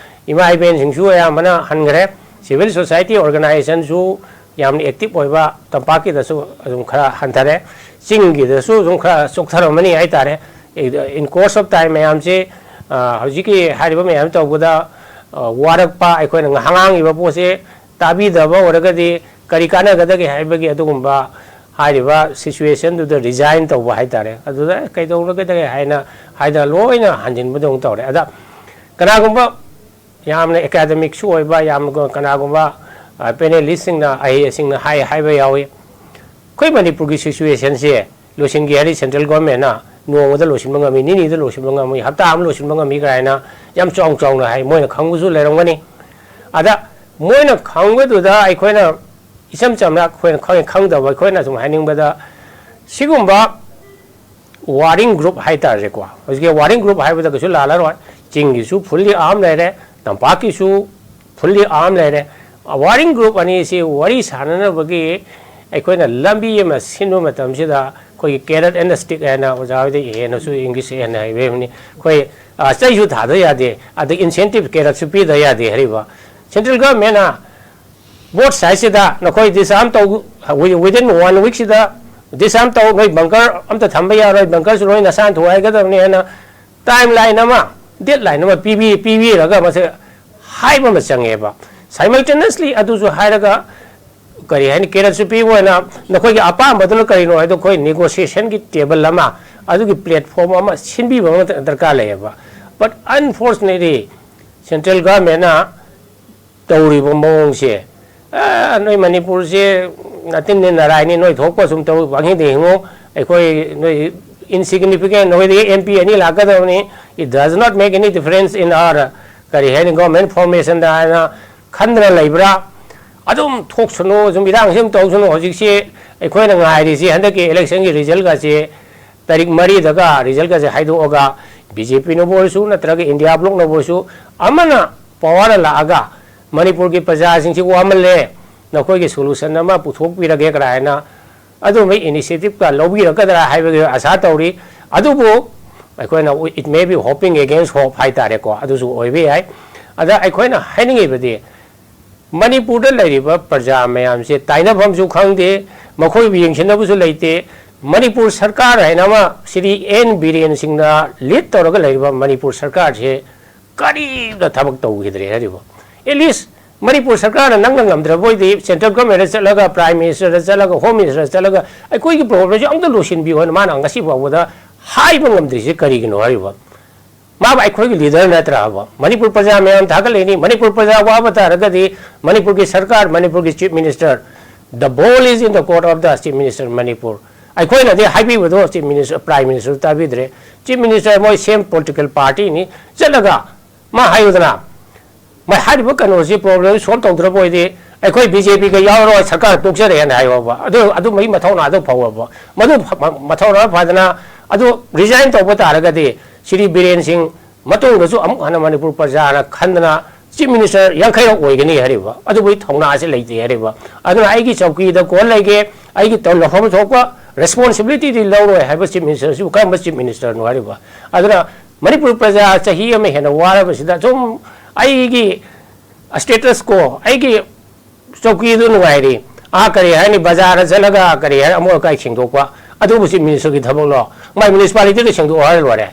ꯏꯃꯥ ꯏꯕꯦꯟꯁꯤꯡꯁꯨ ꯑꯌꯥꯝꯕꯅ ꯍꯟꯈ꯭ꯔꯦ꯫ Civil society organizationꯁꯨ ꯌꯥꯝꯅ active ꯑꯣꯏꯕ ꯇꯝꯄꯥꯛꯀꯤꯗꯁꯨ ꯑꯗꯨꯝ ꯈꯔ ꯍꯟꯊꯔꯦ, ꯆꯤꯡꯒꯤꯗꯁꯨ ꯑꯗꯨꯝ ꯈꯔ ꯆꯣꯛꯊꯔꯝꯃꯅꯤ ꯍꯥꯏꯇꯥꯔꯦ꯫ In course of time ꯃꯌꯥꯝꯁꯤ ꯍꯧꯖꯤꯛꯀꯤ ꯍꯥꯏꯔꯤꯕ ꯃꯌꯥꯝ ꯇꯧꯕꯗ ꯋꯥꯔꯛꯄ, ꯑꯩꯈꯣꯏꯅ ꯉꯥꯡꯉꯤꯕ ꯄꯣꯠꯁꯦ ꯇꯥꯕꯤꯗꯕ ꯑꯣꯏꯔꯒꯗꯤ ꯀꯔꯤ ꯀꯥꯟꯅꯒꯗꯒꯦ ꯍꯥꯏꯕꯒꯤ ꯑꯗꯨꯒꯨꯝꯕ ꯍꯥꯏꯔꯤꯕ situationꯗꯨꯗ resign ꯇꯧꯕ ꯍꯥꯏꯇꯥꯔꯦ꯫ ꯑꯗꯨꯗ ꯀꯩꯗꯧꯔꯒꯗꯒꯦ ꯍꯥꯏꯅ ꯍꯥꯏꯗꯅ ꯂꯣꯏꯅ ꯍꯟꯖꯤꯟꯕꯗꯧꯅ ꯇꯧꯔꯦ꯫ ꯑꯗ ꯀꯅꯥꯒꯨꯝꯕ ꯌꯥꯝꯅ academicꯁꯨ ꯑꯣꯏꯕ, ꯌꯥꯝꯅ ꯀꯅꯥꯒꯨꯝꯕ panelistꯁꯤꯡꯅ, ꯑꯍꯩꯁꯤꯡꯅ ꯍꯥꯏ ꯍꯥꯏꯕ ꯌꯥꯎꯏ, ꯑꯩꯈꯣꯏ ꯃꯅꯤꯄꯨꯔꯒꯤ situationꯁꯦ ꯂꯣꯏꯁꯤꯟꯒꯦ ꯍꯥꯏꯔꯗꯤ central governmentꯅ ꯅꯣꯡꯃꯗ ꯂꯣꯏꯁꯤꯟꯕ ꯉꯝꯃꯤ, ꯅꯤꯅꯤꯗ ꯂꯣꯏꯁꯤꯟꯕ ꯉꯝꯃꯤ, ꯍꯞꯇꯥ ꯑꯃ ꯂꯣꯏꯁꯤꯟꯕ ꯉꯝꯃꯤ ꯀꯥꯏꯅ ꯌꯥꯝ ꯆꯥꯎ ꯆꯥꯎꯅ ꯍꯥꯏ꯫ ꯃꯣꯏꯅ ꯈꯪꯕꯁꯨ ꯂꯩꯔꯝꯒꯅꯤ꯫ ꯑꯗ ꯃꯣꯏꯅ ꯈꯪꯕꯗꯨꯗ ꯑꯩꯈꯣꯏꯅ ꯏꯆꯝ ꯆꯝꯅ ꯑꯩꯈꯣꯏꯅ ꯈꯪꯉꯤ ꯈꯪꯗꯕ ꯑꯩꯈꯣꯏꯅ ꯁꯨꯝ ꯍꯥꯏꯅꯤꯡꯕꯗ, ꯁꯤꯒꯨꯝꯕ warring group ꯍꯥꯏꯇꯥꯔꯦꯀꯣ, ꯍꯧꯖꯤꯛꯀꯤ warring group ꯍꯥꯏꯕꯗ ꯀꯩꯁꯨ ꯂꯥꯜꯂꯔꯣꯏ꯫ ꯆꯤꯡꯒꯤꯁꯨ fully armed ꯂꯩꯔꯦ, ꯇꯝꯄꯥꯛꯀꯤꯁꯨ fully armed ꯂꯩꯔꯦ꯫ ꯋꯥꯔꯤꯡ ꯒ꯭ꯔꯨꯞ ꯑꯅꯤꯁꯤ ꯋꯥꯔꯤ ꯁꯥꯟꯅꯅꯕꯒꯤ ꯑꯩꯈꯣꯏꯅ ꯂꯝꯕꯤ ꯑꯃ ꯁꯤꯟꯕ ꯃꯇꯝꯁꯤꯗ ꯑꯩꯈꯣꯏꯒꯤ ꯀꯦꯔꯠ ꯑꯦꯟ ꯁ꯭ꯇꯤꯛ ꯍꯥꯏꯅ ꯑꯣꯖꯥ ꯍꯣꯏꯗ ꯍꯦꯟꯅꯁꯨ ꯏꯪꯂꯤꯁ ꯍꯦꯟꯅ ꯍꯩꯕ ꯑꯃꯅꯤ꯫ ꯑꯩꯈꯣꯏ ꯆꯩꯁꯨ ꯊꯥꯗ ꯌꯥꯗꯦ, ꯑꯗꯒꯤ ꯏꯟꯁꯦꯟꯇꯤꯞ ꯀꯦꯔꯠꯁꯨ ꯄꯤꯗ ꯌꯥꯗꯦ ꯍꯥꯏꯔꯤꯕ꯫ ꯁꯦꯟꯇ꯭ꯔꯦꯜ ꯒꯚꯔꯟꯃꯦꯟꯅ ꯕꯣꯠ ꯁꯥꯏꯠꯁꯤꯗ ꯅꯈꯣꯏ ꯗꯤꯁꯑꯥꯔꯝ ꯇꯧ, ꯋꯤꯗꯤꯟ ꯋꯥꯟ ꯋꯤꯛꯁꯤꯗ ꯗꯤꯁꯑꯥꯔꯝ ꯇꯧ, ꯅꯣꯏ ꯕꯪꯀꯔ ꯑꯝꯇ ꯊꯝꯕ ꯌꯥꯔꯣꯏ, ꯕꯪꯀꯔꯁꯨ ꯂꯣꯏ ꯅꯁꯥꯅ ꯊꯨꯒꯥꯏꯒꯗꯕꯅꯤ ꯍꯥꯏꯅ ꯇꯥꯏꯝ ꯂꯥꯏꯟ ꯑꯃ, ꯗꯦꯠ ꯂꯥꯏꯟ ꯑꯃ ꯄꯤꯕꯤ ꯄꯤꯕꯤꯔꯒ ꯃꯁꯦ ꯍꯥꯏꯕ ꯑꯃ ꯆꯪꯉꯦꯕ꯫ ꯁꯥꯏꯃꯜꯇꯦꯅꯁꯂꯤ ꯑꯗꯨꯁꯨ ꯍꯥꯏꯔꯒ ꯀꯔꯤ ꯍꯥꯏꯅꯤ, ꯀꯦꯔꯠꯁꯨ ꯄꯤꯕ ꯑꯣꯏꯅ ꯅꯈꯣꯏꯒꯤ ꯑꯄꯥꯝꯕꯗꯨꯅ ꯀꯔꯤꯅꯣ ꯍꯥꯏꯗꯣ ꯑꯩꯈꯣꯏ ꯅꯦꯒꯣꯁꯤꯌꯦꯁꯟꯒꯤ ꯇꯦꯕꯜ ꯑꯃ, ꯑꯗꯨꯒꯤ ꯄ꯭ꯂꯦꯠꯐꯣꯝ ꯑꯃ ꯁꯤꯟꯕꯤꯕ ꯑꯃ ꯗꯔꯀꯥꯔ ꯂꯩꯌꯦꯕ꯫ But unfortunately, ꯁꯦꯟꯇ꯭ꯔꯦꯜ ꯒꯚꯔꯟꯃꯦꯟꯅ ꯇꯧꯔꯤꯕ ꯃꯑꯣꯡꯁꯦ, ꯑꯦ, ꯅꯣꯏ ꯃꯅꯤꯄꯨꯔꯁꯦ ꯅꯇꯤꯟꯅꯤ ꯅꯔꯥꯏꯅꯤ, ꯅꯣꯏ ꯊꯣꯛꯄ ꯁꯨꯝ ꯇꯧ, ꯄꯪꯍꯤꯡꯗ ꯍꯤꯡꯉꯨ, ꯑꯩꯈꯣꯏ ꯅꯣꯏ ꯏꯟꯁꯤꯒꯅꯤꯐꯤꯀꯦꯟ, ꯅꯈꯣꯏꯗꯒꯤ ꯑꯦꯝ ꯄꯤ ꯑꯅꯤ ꯂꯥꯛꯀꯗꯕꯅꯤ, it does not make any difference in our, ꯀꯔꯤ ꯍꯥꯏꯅꯤ, ꯒꯣꯔꯃꯦꯟ ꯐꯣꯔꯃꯦꯁꯟꯗ ꯍꯥꯏꯅ ꯈꯟꯗꯅ ꯂꯩꯕ꯭ꯔꯥ? ꯑꯗꯨꯝ ꯊꯣꯛꯁꯅꯨ, ꯁꯨꯝ ꯏꯔꯥꯡꯁꯤ ꯑꯗꯨꯝ ꯇꯧꯁꯅꯨ꯫ ꯍꯧꯖꯤꯛꯁꯤ ꯑꯩꯈꯣꯏꯅ ꯉꯥꯏꯔꯤꯁꯤ ꯍꯟꯗꯛꯀꯤ ꯏꯂꯦꯛꯁꯟꯒꯤ ꯔꯤꯖꯜꯒꯁꯦ ꯇꯥꯔꯤꯛ ꯃꯔꯤꯗꯒ ꯔꯤꯖꯜꯒꯁꯦ ꯍꯥꯏꯗꯣꯛꯑꯒ, ꯕꯤ ꯖꯦ ꯄꯤꯅꯕꯨ ꯑꯣꯏꯔꯁꯨ ꯅꯠꯇ꯭ꯔꯒ ꯏꯟꯗꯤꯌꯥ ꯕ꯭ꯂꯣꯛꯅꯕꯨ ꯑꯣꯏꯔꯁꯨ, ꯑꯃꯅ ꯄꯋꯥꯔꯗ ꯂꯥꯛꯑꯒ ꯃꯅꯤꯄꯨꯔꯒꯤ ꯄ꯭ꯔꯖꯥꯁꯤꯡꯁꯤ ꯋꯥꯃꯜꯂꯦ, ꯅꯈꯣꯏꯒꯤ ꯁꯣꯂꯨꯁꯟ ꯑꯃ ꯄꯨꯊꯣꯛꯄꯤꯔꯒꯦ ꯀꯥꯏꯅ ꯑꯗꯨꯝꯕ ꯏꯅꯤꯁꯤꯌꯦꯇꯤꯞꯀ ꯂꯧꯕꯤꯔꯛꯀꯗ꯭ꯔꯥ ꯍꯥꯏꯕꯒꯤ ꯑꯁꯥ ꯇꯧꯔꯤ꯫ ꯑꯗꯨꯕꯨ ꯑꯩꯈꯣꯏꯅ, it may be hoping against hope ꯍꯥꯏꯇꯥꯔꯦꯀꯣ, ꯑꯗꯨꯁꯨ ꯑꯣꯏꯕ ꯌꯥꯏ꯫ ꯑꯗ ꯑꯩꯈꯣꯏꯅ ꯍꯥꯏꯅꯤꯡꯉꯤꯕꯗꯤ, ꯃꯅꯤꯄꯨꯔꯗ ꯂꯩꯔꯤꯕ ꯄ꯭ꯔꯖꯥ ꯃꯌꯥꯝꯁꯦ ꯇꯥꯏꯅꯐꯝꯁꯨ ꯈꯪꯗꯦ, ꯃꯈꯣꯏꯕꯨ ꯌꯦꯡꯁꯤꯟꯅꯕꯁꯨ ꯂꯩꯇꯦ꯫ ꯃꯅꯤꯄꯨꯔ ꯁꯔꯀꯥꯔ ꯍꯥꯏꯅ ꯑꯃ ꯁ꯭ꯔꯤ ꯑꯦꯟ ꯕꯤꯔꯦꯟ ꯁꯤꯡꯅ ꯂꯤꯗ ꯇꯧꯔꯒ ꯂꯩꯔꯤꯕ ꯃꯅꯤꯄꯨꯔ ꯁꯔꯀꯥꯔꯁꯦ ꯀꯔꯤꯝꯇ ꯊꯕꯛ ꯇꯧꯈꯤꯗ꯭ꯔꯦ ꯍꯥꯏꯔꯤꯕ꯫ ꯑꯦꯠꯂꯤꯁ ꯃꯅꯤꯄꯨꯔ ꯁꯔꯀꯥꯔꯅ ꯅꯪꯅ ꯉꯝꯗ꯭ꯔꯕ ꯑꯣꯏꯗꯤ ꯁꯦꯟꯇ꯭ꯔꯦꯜ ꯒꯚꯔꯟꯃꯦꯟꯗ ꯆꯠꯂꯒ, ꯄ꯭ꯔꯥꯏꯝ ꯃꯤꯅꯤꯁꯇꯔꯗ ꯆꯠꯂꯒ, ꯍꯣꯝ ꯃꯤꯅꯤꯁꯇꯔꯗ ꯆꯠꯂꯒ ꯑꯩꯈꯣꯏꯒꯤ ꯄ꯭ꯔꯣꯕ꯭ꯂꯦꯝꯁꯦ ꯑꯝꯇ ꯂꯣꯏꯁꯤꯟꯕꯤꯌꯨ ꯍꯥꯏꯅ ꯃꯥꯅ ꯉꯁꯤ ꯐꯥꯎꯕꯗ ꯍꯥꯏꯕ ꯉꯝꯗ꯭ꯔꯤꯁꯦ ꯀꯔꯤꯒꯤꯅꯣ ꯍꯥꯏꯔꯤꯕ? ꯃꯥꯕꯨ ꯑꯩꯈꯣꯏꯒꯤ ꯂꯤꯗꯔ ꯅꯠꯇ꯭ꯔꯕ? ꯃꯅꯤꯄꯨꯔ ꯄ꯭ꯔꯖꯥ ꯃꯌꯥꯝ ꯊꯥꯒꯠꯂꯛꯏꯅꯤ꯫ ꯃꯅꯤꯄꯨꯔ ꯄ꯭ꯔꯖꯥ ꯋꯥꯕ ꯇꯥꯔꯒꯗꯤ ꯃꯅꯤꯄꯨꯔꯒꯤ ꯁꯔꯀꯥꯔ, ꯃꯅꯤꯄꯨꯔꯒꯤ chief minister, the ball is in the court of the chief minister Manipur꯫ ꯑꯩꯈꯣꯏꯅꯗꯤ ꯍꯥꯏꯕꯤꯕꯗꯣ ꯆꯤꯐ ꯃꯤꯅꯤꯁꯇꯔ, ꯄ꯭ꯔꯥꯏꯝ ꯃꯤꯅꯤꯁꯇꯔ ꯇꯥꯕꯤꯗ꯭ꯔꯦ꯫ ꯆꯤꯐ ꯃꯤꯅꯤꯁꯇꯔ ꯃꯣꯏ ꯁꯦꯝ ꯄꯣꯂꯤꯇꯤꯀꯦꯜ ꯄꯥꯔꯇꯤꯅꯤ꯫ ꯆꯠꯂꯒ ꯃꯥ ꯍꯥꯏꯌꯨꯗꯅ, ꯃꯥ ꯍꯥꯏꯔꯤꯕ ꯀꯩꯅꯣꯁꯤ ꯄ꯭ꯔꯣꯕ꯭ꯂꯦꯝ ꯁꯣꯜꯕ ꯇꯧꯗ꯭ꯔꯕ ꯑꯣꯏꯗꯤ ꯑꯩꯈꯣꯏ ꯕꯤ ꯖꯦ ꯄꯤꯒ ꯌꯥꯎꯔꯣꯏ, ꯁꯔꯀꯥꯔ ꯇꯣꯛꯆꯔꯦꯅ ꯍꯥꯏꯌꯣꯕ꯫ ꯑꯗꯨ, ꯑꯗꯨꯝꯕꯒꯤ ꯃꯊꯧꯅꯥꯗꯣ ꯐꯧꯑꯕ꯫ ꯃꯗꯨ ꯐ-, ꯃ-, ꯃꯊꯧꯅꯥ ꯐꯗꯅ ꯑꯗꯨ ꯔꯤꯖꯥꯏꯟ ꯇꯧꯕ ꯇꯥꯔꯒꯗꯤ ꯁ꯭ꯔꯤ ꯕꯤꯔꯦꯟ ꯁꯤꯡ ꯃꯇꯨꯡꯗꯁꯨ ꯑꯃꯨꯛ ꯍꯟꯅ ꯃꯅꯤꯄꯨꯔ ꯄ꯭ꯔꯖꯥꯅ ꯈꯟꯗꯅ ꯆꯤꯐ ꯃꯤꯅꯤꯁꯇꯔ ꯌꯥꯡꯈꯩꯔꯛ ꯑꯣꯏꯒꯅꯤ ꯍꯥꯏꯔꯤꯕ, ꯑꯗꯨꯕꯨꯗꯤ ꯊꯧꯅꯥꯁꯦ ꯂꯩꯇꯦ ꯍꯥꯏꯔꯤꯕ꯫ ꯑꯗꯨꯅ ꯑꯩꯒꯤ ꯆꯧꯀꯤꯗ ꯀꯣꯟ ꯂꯩꯒꯦ, ꯑꯩꯒꯤ ꯇꯧ-, ꯂꯧꯐꯝ ꯊꯣꯛꯄ ꯔꯦꯁꯄꯣꯟꯁꯤꯕꯤꯂꯤꯇꯤꯗꯤ ꯂꯧꯔꯣꯏ ꯍꯥꯏꯕ ꯆꯤꯐ ꯃꯤꯅꯤꯁꯇꯔꯁꯤꯕꯨ ꯀꯔꯝꯕ ꯆꯤꯐ ꯃꯤꯅꯤꯁꯇꯔꯅꯣ ꯍꯥꯏꯔꯤꯕ? ꯑꯗꯨꯅ ꯃꯅꯤꯄꯨꯔ ꯄ꯭ꯔꯖꯥ ꯆꯍꯤ ꯑꯃ ꯍꯦꯟꯅ ꯋꯥꯔꯕꯁꯤꯗ ꯁꯨꯝ ꯑꯩꯒꯤ ꯁ꯭ꯇꯦꯇꯁ ꯀꯣ, ꯑꯩꯒꯤ ꯆꯧꯀꯤꯗꯨ ꯅꯨꯡꯉꯥꯏꯔꯤ, ꯑꯥ, ꯀꯔꯤ ꯍꯥꯏꯅꯤ, ꯕꯖꯥꯔꯗ ꯆꯠꯂꯒ ꯀꯔꯤ ꯍꯥꯏ, ꯑꯃꯣꯠ ꯑꯀꯥꯏ ꯁꯦꯡꯗꯣꯛꯄ, ꯑꯗꯨꯕꯨ ꯆꯤꯐ ꯃꯤꯅꯤꯁꯇꯔꯒꯤ ꯊꯕꯛꯂꯣ? ꯃꯥꯏ ꯃ꯭ꯌꯨꯅꯤꯁꯤꯄꯥꯂꯤꯇꯤꯗ ꯁꯦꯡꯗꯣꯛꯑꯣ ꯍꯥꯏꯔ ꯂꯣꯏꯔꯦ꯫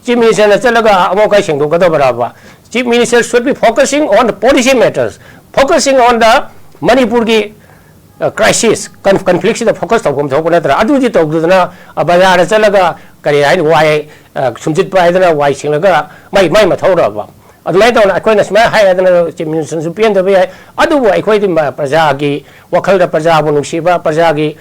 ꯆꯤꯐ ꯃꯤꯅꯤꯁꯇꯔꯅ ꯆꯠꯂꯒ ꯑꯃꯣꯠ ꯑꯀꯥꯏ ꯁꯦꯡꯗꯣꯛꯀꯗꯕ꯭ꯔꯕ? Chief Minister should be focusing on the policy matters, focusing on the ꯃꯅꯤꯄꯨꯔꯒꯤ ꯀ꯭ꯔꯥꯏꯁꯤꯁ, ꯀꯟꯐ꯭ꯂꯤꯛꯁꯤꯗ ꯐꯣꯀꯁ ꯇꯧꯐꯝ ꯊꯣꯛꯄ ꯅꯠꯇ꯭ꯔꯥ? ꯑꯗꯨꯗꯤ ꯇꯧꯗꯗꯅ, ꯑ, ꯕꯖꯥꯔꯗ ꯆꯠꯂꯒ ꯀꯔꯤ ꯍꯥꯏꯅꯤ, ꯋꯥꯏ, ꯑ, ꯁꯨꯝꯖꯤꯠꯄ ꯍꯥꯏꯗꯅ ꯋꯥꯏ ꯁꯦꯡꯂꯒ ꯃꯥꯏ, ꯃꯥꯏ ꯃꯊꯧꯔꯕ? ꯑꯗꯨꯃꯥꯏꯅ ꯇꯧꯅ ꯑꯩꯈꯣꯏꯅ ꯁꯨꯃꯥꯏꯅ ꯍꯥꯏ ꯍꯥꯏꯗꯅ ꯆꯤꯐ ꯃꯤꯅꯤꯁꯇꯔꯁꯨ ꯄꯦꯟꯗꯕ ꯌꯥꯏ, ꯑꯗꯨꯕꯨ ꯑꯩꯈꯣꯏꯗꯤ ꯃ-, ꯄ꯭ꯔꯖꯥꯒꯤ ꯋꯥꯈꯜꯗ ꯄ꯭ꯔꯖꯥꯕꯨ ꯅꯨꯡꯁꯤꯕ, ꯄ꯭ꯔꯖꯥꯒꯤ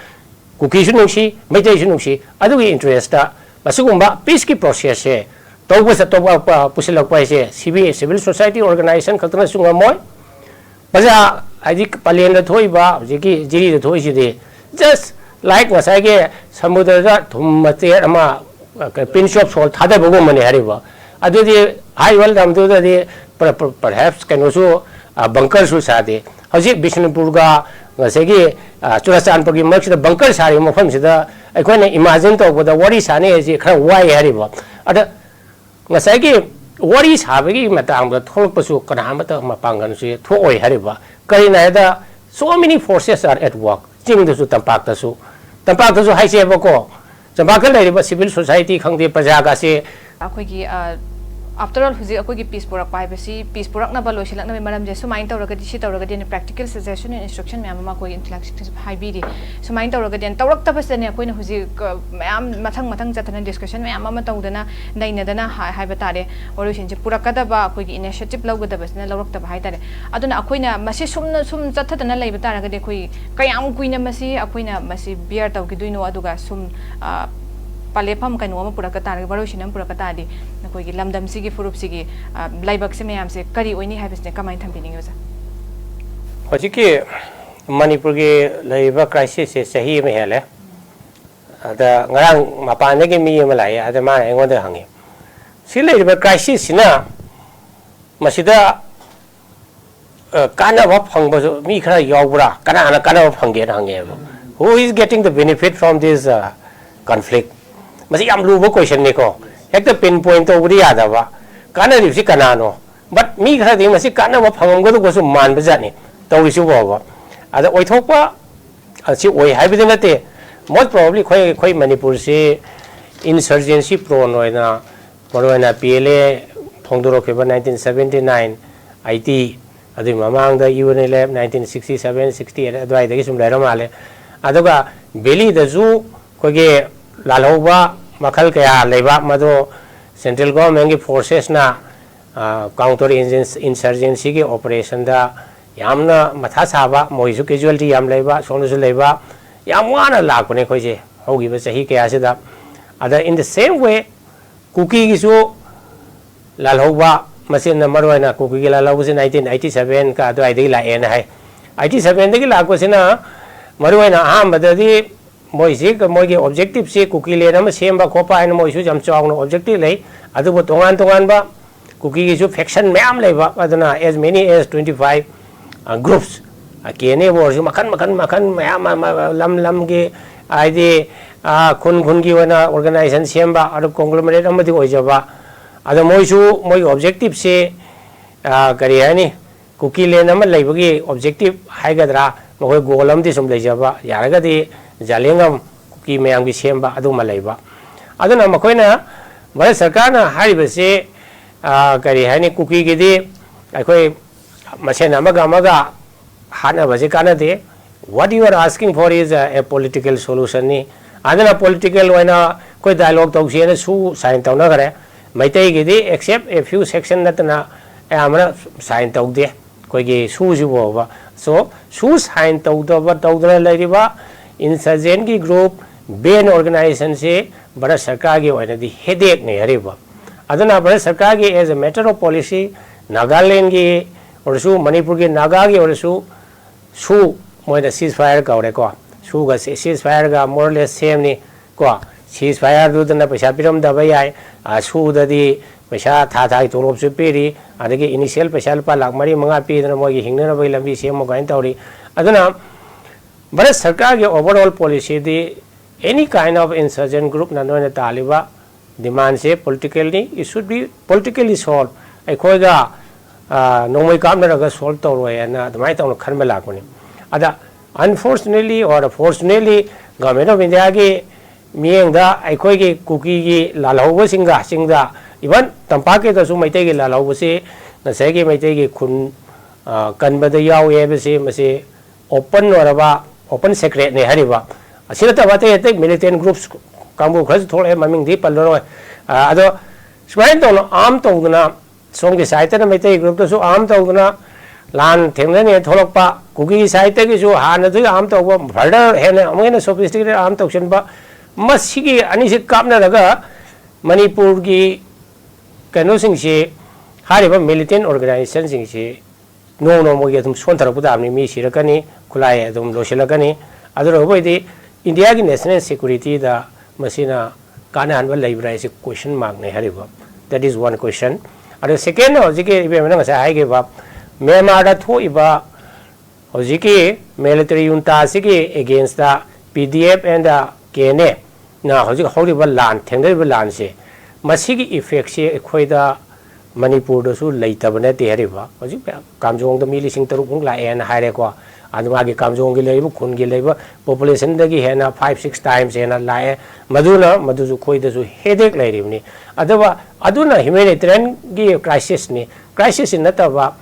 ꯀꯨꯀꯤꯁꯨ ꯅꯨꯡꯁꯤ, ꯃꯩꯇꯩꯁꯨ ꯅꯨꯡꯁꯤ, ꯑꯗꯨꯒꯤ ꯏꯟꯇꯔꯦꯁꯇ ꯃꯁꯤꯒꯨꯝꯕ ꯄꯤꯁꯀꯤ ꯄ꯭ꯔꯣꯁꯦꯁꯁꯦ ꯇꯧꯕ ꯆꯠ-, ꯇꯧꯕ, ꯄ-, ꯄꯨꯁꯤꯜꯂꯛꯄ ꯍꯥꯏꯁꯦ C B A, civil society organisation ꯈꯛꯇꯅꯁꯨ ꯉꯝꯃꯣꯏ꯫ ꯄ꯭ꯔꯖꯥ ꯍꯥꯏꯗꯤ ꯄꯂꯦꯟꯗ ꯊꯣꯛꯏꯕ ꯍꯧꯖꯤꯛꯀꯤ ꯖꯤꯔꯤꯗ ꯊꯣꯛꯏꯁꯤꯗꯤ just like ꯉꯁꯥꯏꯒꯤ ꯁꯃꯨꯗ꯭ꯔꯗ ꯊꯨꯝ ꯃꯆꯦꯠ ꯑꯃ, ꯑ, pinch of salt ꯊꯥꯗꯕꯒꯨꯝꯕꯅꯤ ꯍꯥꯏꯔꯤꯕ꯫ ꯑꯗꯨꯗꯤ ꯍꯥꯏꯔꯤꯕ ꯂꯝꯗꯨꯗꯗꯤ ꯄ-, ꯄ-, perhaps ꯀꯩꯅꯣꯁꯨ, ꯑ, ꯕꯪꯀꯔꯁꯨ ꯁꯥꯗꯦ꯫ ꯍꯧꯖꯤꯛ ꯕꯤꯁꯅꯨꯄꯨꯔꯒ ꯉꯁꯥꯏꯒꯤ, ꯑ, ꯆꯨꯔꯥꯆꯥꯟꯄꯨꯔꯒꯤ ꯃꯔꯛꯁꯤꯗ ꯕꯪꯀꯔ ꯁꯥꯔꯤꯕ ꯃꯐꯝꯁꯤꯗ ꯑꯩꯈꯣꯏꯅ ꯏꯃꯥꯖꯤꯟ ꯇꯧꯕꯗ, ꯋꯥꯔꯤ ꯁꯥꯟꯅꯩ ꯍꯥꯏꯁꯤ ꯈꯔ ꯋꯥꯏ ꯍꯥꯏꯔꯤꯕ꯫ ꯑꯗ ꯉꯁꯥꯏꯒꯤ ꯋꯥꯔꯤ ꯁꯥꯕꯒꯤ ꯃꯇꯥꯡꯗ ꯊꯣꯛꯂꯛꯄꯁꯨ ꯀꯅꯥ ꯑꯃꯇ ꯃꯄꯥꯡꯒꯜꯁꯦ ꯊꯣꯛꯑꯣꯏ ꯍꯥꯏꯔꯤꯕ꯫ ꯀꯔꯤꯅꯣ ꯍꯥꯏꯗ, so many forces are at work, ꯆꯤꯡꯗꯁꯨ ꯇꯝꯄꯥꯛꯇꯁꯨ꯫ ꯇꯝꯄꯥꯛꯇꯁꯨ ꯍꯥꯏꯁꯦꯕꯀꯣ, ꯇꯝꯄꯥꯛꯇ ꯂꯩꯔꯤꯕ ꯁꯤꯚꯤꯜ ꯁꯣꯁꯥꯏꯇꯤ ꯈꯪꯗꯦ, ꯄ꯭ꯔꯖꯥꯒꯁꯦ ꯑꯩꯈꯣꯏꯒꯤ, ꯑ, after all, ꯍꯧꯖꯤꯛ ꯑꯩꯈꯣꯏꯒꯤ ꯄꯤꯁ ꯄꯨꯔꯛꯄ ꯍꯥꯏꯕꯁꯤ, ꯄꯤꯁ ꯄꯨꯔꯛꯅꯕ, ꯂꯣꯏꯁꯤꯜꯂꯛꯅꯕꯒꯤ ꯃꯔꯝꯁꯦ ꯁꯨꯃꯥꯏꯅ ꯇꯧꯔꯒꯗꯤ, ꯁꯤ ꯇꯧꯔꯒꯗꯤ ꯍꯥꯏꯅ practical suggestion and instruction ꯃꯌꯥꯝ ꯑꯃ ꯑꯩꯈꯣꯏꯒꯤ intellectual ꯍꯥꯏꯕꯤꯔꯤ꯫ ꯁꯨꯃꯥꯏꯅ ꯇꯧꯔꯒꯗꯤ ꯍꯥꯏꯅ ꯇꯧꯔꯛꯇꯕꯁꯤꯗꯅꯦ ꯑꯩꯈꯣꯏꯅ ꯍꯧꯖꯤꯛ, ꯑ, ꯃꯌꯥꯝ ꯃꯊꯪ ꯃꯊꯪ ꯆꯠꯇꯅ discussion ꯃꯌꯥꯝ ꯑꯃ ꯇꯧꯗꯅ ꯅꯩꯅꯗꯅ ꯍꯥꯏ-, ꯍꯥꯏꯕ ꯇꯥꯔꯦ, ꯋꯥꯔꯣꯏꯁꯤꯟꯁꯦ ꯄꯨꯔꯛꯀꯗꯕ, ꯑꯩꯈꯣꯏꯒꯤ initiative ꯂꯧꯒꯗꯕꯁꯤꯅ ꯂꯧꯔꯛꯇꯕ ꯍꯥꯏ ꯇꯥꯔꯦ꯫ ꯑꯗꯨꯅ ꯑꯩꯈꯣꯏꯅ ꯃꯁꯤ ꯁꯨꯝꯅ ꯁꯨꯝ ꯆꯠꯊꯗꯅ ꯂꯩꯕ ꯇꯥꯔꯒꯗꯤ ꯑꯩꯈꯣꯏ ꯀꯌꯥꯝ ꯀꯨꯏꯅ ꯃꯁꯤ ꯑꯩꯈꯣꯏꯅ ꯃꯁꯤ bear ꯇꯧꯈꯤꯗꯣꯏꯅꯣ? ꯑꯗꯨꯒ ꯁꯨꯝ, ꯑ, ꯄꯂꯦꯞꯐꯝ ꯀꯩꯅꯣ ꯑꯃ ꯄꯨꯔꯛꯄ ꯇꯥꯔꯒꯗꯤ, ꯋꯥꯔꯣꯏꯁꯤꯟ ꯑꯃ ꯄꯨꯔꯛꯄ ꯇꯥꯔꯗꯤ, ꯑꯩꯈꯣꯏꯒꯤ ꯂꯝꯗꯝꯁꯤꯒꯤ ꯐꯨꯔꯨꯞꯁꯤꯒꯤ, ꯑ, ꯂꯥꯏꯕꯛꯁꯦ ꯃꯌꯥꯝꯁꯦ ꯀꯔꯤ ꯑꯣꯏꯅꯤ ꯍꯥꯏꯕꯁꯤꯅ ꯀꯃꯥꯏꯅ ꯊꯝꯕꯤꯅꯤꯡꯉꯤ, ꯑꯣꯖꯥ? ꯍꯧꯖꯤꯛꯀꯤ ꯃꯅꯤꯄꯨꯔꯒꯤ ꯂꯩꯔꯤꯕ crisis ꯁꯦ ꯆꯍꯤ ꯑꯃ ꯍꯦꯜꯂꯦ꯫ ꯑꯗ ꯉꯔꯥꯡ ꯃꯄꯥꯟꯗꯒꯤ ꯃꯤ ꯑꯃ ꯂꯥꯛꯑꯦ, ꯑꯗ ꯃꯥꯅ ꯑꯩꯉꯣꯟꯗ ꯍꯪꯉꯤ, "ꯁꯤ ꯂꯩꯔꯤꯕ crisis ꯁꯤꯅ ꯃꯁꯤꯗ ꯑ, ꯀꯥꯟꯅꯕ ꯐꯪꯕꯁꯨ ꯃꯤ ꯈꯔ ꯌꯥꯎꯕ꯭ꯔꯥ? ꯀꯅꯥꯅ ꯀꯥꯟꯅꯕ ꯐꯪꯒꯦꯅ ꯍꯪꯉꯦꯕ꯫ Who is getting the benefit from this, uh, conflict? ꯃꯁꯤ ꯌꯥꯝ ꯂꯨꯕ question ꯅꯤꯀꯣ꯫ ꯍꯦꯛꯇ pin point ꯇꯧꯕꯗꯤ ꯌꯥꯗꯕ꯫ ꯀꯥꯟꯅꯔꯤꯕꯁꯤ ꯀꯅꯥꯅꯣ? But ꯃꯤ ꯈꯔꯗꯤ ꯃꯁꯤ ꯀꯥꯟꯅꯕ ꯐꯪꯉꯝꯒꯗꯧꯕꯁꯨ ꯃꯥꯟꯕ ꯖꯥꯠꯅꯤ ꯇꯧꯔꯤꯁꯤ ꯐꯥꯎꯕ꯫ ꯑꯗ ꯑꯣꯏꯊꯣꯛꯄ ꯑꯁꯤ ꯑꯣꯏ ꯍꯥꯏꯕꯗꯤ ꯅꯠꯇꯦ꯫ Most probably ꯑꯩꯈꯣꯏ, ꯑꯩꯈꯣꯏ ꯃꯅꯤꯄꯨꯔꯁꯤ insurgency prone ꯑꯣꯏꯅ, ꯃꯔꯨꯑꯣꯏꯅ P L A ꯐꯣꯡꯗꯣꯔꯛꯈꯤꯕ nineteen seventy nine, eighty, ꯑꯗꯨꯒꯤ ꯃꯃꯥꯡꯗ U N L F nineteen sixty seven, sixty eight ꯑꯗꯨꯋꯥꯏꯗꯒꯤ ꯁꯨꯝ ꯂꯩꯔ ꯃꯥꯜꯂꯦ꯫ ꯑꯗꯨꯒ valley ꯗꯁꯨ ꯑꯩꯈꯣꯏꯒꯤ ꯂꯥꯜꯍꯧꯕ ꯃꯈꯜ ꯀꯌꯥ ꯂꯩꯕ, ꯃꯗꯨ central government ꯀꯤ forces ꯅ, ꯑ, counter insurgency ꯒꯤ operation ꯗ ꯌꯥꯝꯅ ꯃꯊꯥ ꯁꯥꯕ, ꯃꯣꯏꯁꯨ casualty ꯌꯥꯝ ꯂꯩꯕ, ꯁꯣꯝꯗꯁꯨ ꯂꯩꯕ, ꯌꯥꯝ ꯋꯥꯅ ꯂꯥꯛꯄꯅꯦ ꯑꯩꯈꯣꯏꯁꯦ ꯍꯧꯈꯤꯕ ꯆꯍꯤ ꯀꯌꯥꯁꯤꯗ꯫ ꯑꯗ in the same way ꯀꯨꯀꯤꯒꯤꯁꯨ ꯂꯥꯜꯍꯧꯕ, ꯃꯁꯤꯅ ꯃꯔꯨꯑꯣꯏꯅ ꯀꯨꯀꯤꯒꯤ ꯂꯥꯜꯍꯧꯕꯁꯤ nineteen eighty seven ꯀ ꯑꯗꯨꯋꯥꯏꯗꯒꯤ ꯂꯥꯛꯑꯦꯅ ꯍꯥꯏ꯫ Eighty seven ꯗꯒꯤ ꯂꯥꯛꯄꯁꯤꯅ ꯃꯔꯨꯑꯣꯏꯅ ꯑꯍꯥꯟꯕꯗꯗꯤ ꯃꯣꯏꯁꯤ, ꯃꯣꯏꯒꯤ objective ꯁꯤ ꯀꯨꯀꯤ land ꯑꯃ ꯁꯦꯝꯕ ꯈꯣꯠꯄ ꯍꯥꯏꯅ ꯃꯣꯏꯁꯨ ꯌꯥꯝ ꯆꯥꯎꯅ objective ꯂꯩ꯫ ꯑꯗꯨꯕꯨ ꯇꯣꯉꯥꯟ ꯇꯣꯉꯥꯟꯕ ꯀꯨꯀꯤꯒꯤꯁꯨ faction ꯃꯌꯥꯝ ꯂꯩꯕ, ꯑꯗꯨꯅ as many as twenty five, ꯑ, groups, ꯑ, K N A ꯕꯨ ꯑꯣꯏꯔꯁꯨ ꯃꯈꯟ, ꯃꯈꯟ, ꯃꯈꯟ ꯃꯌꯥꯝ ꯑꯃ, ꯑꯃ, ꯂꯝ ꯂꯝꯒꯤ, ꯍꯥꯏꯗꯤ, ꯑ, ꯈꯨꯟ ꯈꯨꯟꯒꯤ ꯑꯣꯏꯅ organization ꯁꯦꯝꯕ, ꯑꯗꯨ conglomerate ꯑꯃꯗꯤ ꯑꯣꯏꯖꯕ꯫ ꯑꯗꯣ ꯃꯣꯏꯁꯨ ꯃꯣꯏꯒꯤ objective ꯁꯤ, ꯑ, ꯀꯔꯤ ꯍꯥꯏꯅꯤ, ꯀꯨꯀꯤ land ꯑꯃ ꯂꯩꯕꯒꯤ objective ꯍꯥꯏꯒꯗ꯭ꯔꯥ, ꯃꯈꯣꯏ goal ꯑꯃꯗꯤ ꯁꯨꯝ ꯂꯩꯖꯕ, ꯌꯥꯔꯒꯗꯤ ꯖꯥꯂꯦꯡꯉꯝ ꯀꯨꯀꯤ ꯃꯌꯥꯝꯒꯤ ꯁꯦꯝꯕ ꯑꯗꯨꯃ ꯂꯩꯕ꯫ ꯑꯗꯨꯅ ꯃꯈꯣꯏꯅ, ꯚꯥꯔꯠ ꯁꯔꯀꯥꯔꯅ ꯍꯥꯏꯔꯤꯕꯁꯤ, ꯑ, ꯀꯔꯤ ꯍꯥꯏꯅꯤ, ꯀꯨꯀꯤꯒꯤꯗꯤ ꯑꯩꯈꯣꯏ ꯃꯁꯦꯟ ꯑꯃꯒ ꯑꯃꯒ ꯍꯥꯠꯅꯕꯁꯤ ꯀꯥꯟꯅꯗꯦ꯫ What you are asking for is a, a political solution ꯅꯤ꯫ ꯑꯗꯨꯅ political ꯑꯣꯏꯅ ꯑꯩꯈꯣꯏ dialogue ꯇꯧꯁꯦꯅ ꯁꯨ sign ꯇꯧꯅꯈ꯭ꯔꯦ꯫ ꯃꯩꯇꯩꯒꯤꯗꯤ except a few section ꯅꯠꯇꯅ ꯑꯌꯥꯝꯕꯅ sign ꯇꯧꯗꯦ ꯑꯩꯈꯣꯏꯒꯤ ꯁꯨꯁꯤꯕꯨ ꯐꯥꯎꯕ꯫ So, ꯁꯨ sign ꯇꯧꯗꯕ, ꯇꯧꯗꯅ ꯂꯩꯔꯤꯕ insurgent ꯀꯤ group, band organization ꯁꯤ ꯚꯥꯔꯠ ꯁꯔꯀꯥꯔꯒꯤ ꯑꯣꯏꯅꯗꯤ headache ꯅꯤ ꯍꯥꯏꯔꯤꯕ꯫ ꯑꯗꯨꯅ ꯚꯥꯔꯠ ꯁꯔꯀꯥꯔꯒꯤ as a matter of policy, ꯅꯥꯒꯥꯂꯦꯟꯒꯤ ꯑꯣꯏꯔꯁꯨ, ꯃꯅꯤꯄꯨꯔꯒꯤ ꯅꯥꯒꯥꯒꯤ ꯑꯣꯏꯔꯁꯨ, ꯁꯨ, ꯃꯣꯏꯅ ceasefire ꯀꯧꯔꯦꯀꯣ꯫ ꯁꯨꯒ ꯁꯤ-, ceasefire ꯒ more or less same ꯅꯤ ꯀꯣ꯫ Ceasefire ꯗꯨꯗꯅ ꯄꯩꯁꯥ ꯄꯤꯔꯝꯗꯕ ꯌꯥꯏ, ꯑ, ꯁꯨꯗꯗꯤ ꯄꯩꯁꯥ ꯊꯥ ꯊꯥꯒꯤ ꯇꯣꯂꯣꯞꯁꯨ ꯄꯤꯔꯤ, ꯑꯗꯒꯤ initial ꯄꯩꯁꯥ ꯂꯨꯄꯥ ꯂꯥꯈ ꯃꯔꯤ ꯃꯉꯥ ꯄꯤꯗꯅ ꯃꯣꯏꯒꯤ ꯍꯤꯡꯅꯅꯕꯒꯤ ꯂꯝꯕꯤ ꯁꯦꯝꯃꯨ ꯀꯥꯏꯅ ꯇꯧꯔꯤ꯫ ꯑꯗꯨꯅ ꯚꯥꯔꯠ ꯁꯔꯀꯥꯔꯒꯤ overall policyꯗꯤ any kind of insurgent groupꯅ ꯅꯣꯏꯅ ꯇꯥꯜꯂꯤꯕ demandꯁꯦ politically, it should be politically solved꯫ ꯑꯩꯈꯣꯏꯒ, ꯑ, ꯅꯣꯡꯃꯩ ꯀꯥꯞꯅꯔꯒ solve ꯇꯧꯔꯣꯏ ꯍꯥꯏꯅ ꯑꯗꯨꯃꯥꯏꯅ ꯇꯧꯅ ꯈꯟꯕ ꯂꯥꯛꯄꯅꯤ꯫ ꯑꯗ unfortunately or fortunately, Government of Indiaꯒꯤ ꯃꯤꯠꯌꯦꯡꯗ ꯑꯩꯈꯣꯏꯒꯤ ꯀꯨꯀꯤꯒꯤ ꯂꯥꯜꯍꯧꯕꯁꯤꯡꯒ ꯆꯤꯡꯗ, even ꯇꯝꯄꯥꯛꯀꯤꯗꯁꯨ ꯃꯩꯇꯩꯒꯤ ꯂꯥꯜꯍꯧꯕꯁꯤ ꯉꯁꯥꯏꯒꯤ ꯃꯩꯇꯩꯒꯤ ꯈꯨꯟ, ꯑ, ꯀꯟꯕꯗ ꯌꯥꯎꯏ ꯍꯥꯏꯕꯁꯤ ꯃꯁꯤ open ꯑꯣꯏꯔꯕ, open secretꯅꯤ ꯍꯥꯏꯔꯤꯕ꯫ ꯑꯁꯤ ꯅꯠꯇꯕ ꯑꯇꯩ ꯑꯇꯩ militant groups ꯀꯥꯡꯕꯨ ꯈꯔꯁꯨ ꯊꯣꯛꯂꯛꯑꯦ, ꯃꯃꯤꯡꯗꯤ ꯄꯜꯂꯔꯣꯏ꯫ ꯑ, ꯑꯗꯣ ꯁꯨꯃꯥꯏꯅ ꯇꯧꯅ arm ꯇꯧꯗꯅ, ꯁꯣꯝꯒꯤ sideꯇꯅ ꯃꯩꯇꯩ groupꯇꯁꯨ arm ꯇꯧꯗꯅ ꯂꯥꯟ ꯊꯦꯡꯅꯅꯦꯅ ꯊꯣꯛꯂꯛꯄ, ꯀꯨꯀꯤ sideꯇꯒꯤꯁꯨ ꯍꯥꯟꯅꯗꯒꯤ arm ꯇꯧꯕ, further ꯍꯦꯟꯅ ꯑꯃꯨꯛ ꯍꯦꯟꯅ sophisticated arm ꯇꯧꯁꯤꯟꯕ, ꯃꯁꯤꯒꯤ ꯑꯅꯤꯁꯤ ꯀꯥꯞꯅꯔꯒ ꯃꯅꯤꯄꯨꯔꯒꯤ ꯀꯩꯅꯣꯁꯤꯡꯁꯤ, ꯍꯥꯏꯔꯤꯕ militant organizationꯁꯤꯡꯁꯤ ꯅꯣꯡ ꯅꯣꯡꯃꯒꯤ ꯑꯗꯨꯝ ꯁꯣꯟꯊꯔꯛꯄ ꯇꯥꯕꯅꯤ꯫ ꯃꯤ ꯁꯤꯔꯛꯀꯅꯤ, ꯈꯨꯠꯂꯥꯏ ꯑꯗꯨꯝ ꯂꯣꯏꯁꯤꯜꯂꯛꯀꯅꯤ꯫ ꯑꯗꯨꯅ ꯑꯩꯈꯣꯏꯗꯤ Indiaꯒꯤ national securityꯗ ꯃꯁꯤꯅ ꯀꯥꯟꯅꯍꯟꯕ ꯂꯩꯕ꯭ꯔꯥ ꯍꯥꯏꯁꯦ question markꯅꯦ ꯍꯥꯏꯔꯤꯕ꯫ That is one question꯫ ꯑꯗꯣ secondꯅ ꯍꯧꯖꯤꯛꯀꯤ ꯏꯕꯦꯝꯃꯅ ꯉꯁꯥꯏ ꯍꯥꯏꯈꯤꯕ ꯃ꯭ꯌꯥꯟꯃꯥꯔꯗ ꯊꯣꯛꯏꯕ ꯍꯧꯖꯤꯛꯀꯤ military juntaꯁꯤꯒꯤ againstꯇ PDF and KNAꯅ ꯍꯧꯖꯤꯛ ꯍꯧꯔꯤꯕ ꯂꯥꯟ, ꯊꯦꯡꯅꯔꯤꯕ ꯂꯥꯟꯁꯦ, ꯃꯁꯤꯒꯤ effectꯁꯦ ꯑꯩꯈꯣꯏꯗ ꯃꯅꯤꯄꯨꯔꯗꯁꯨ ꯂꯩꯇꯕ ꯅꯠꯇꯦ ꯍꯥꯏꯔꯤꯕ꯫ ꯍꯧꯖꯤꯛ ꯀꯥꯝꯖꯣꯡꯗ ꯃꯤ ꯂꯤꯁꯤꯡ ꯇꯔꯨꯛꯃꯨꯛ ꯂꯥꯛꯑꯦꯅ ꯍꯥꯏꯔꯦꯀꯣ꯫ ꯑꯗꯨ ꯃꯥꯒꯤ ꯀꯥꯝꯖꯣꯡꯒꯤ ꯂꯩꯔꯤꯕ ꯈꯨꯟꯒꯤ ꯂꯩꯕ populationꯗꯒꯤ ꯍꯦꯟꯅ five six times ꯍꯦꯟꯅ ꯂꯥꯛꯑꯦ꯫ ꯃꯗꯨꯅ, ꯃꯗꯨꯁꯨ ꯑꯩꯈꯣꯏꯗꯁꯨ headache ꯂꯩꯔꯤꯕꯅꯤ꯫ ꯑꯗꯨꯒ ꯑꯗꯨꯅ humanitarianꯒꯤ crisisꯅꯤ꯫ Crisisꯁꯤ ꯅꯠꯇꯕ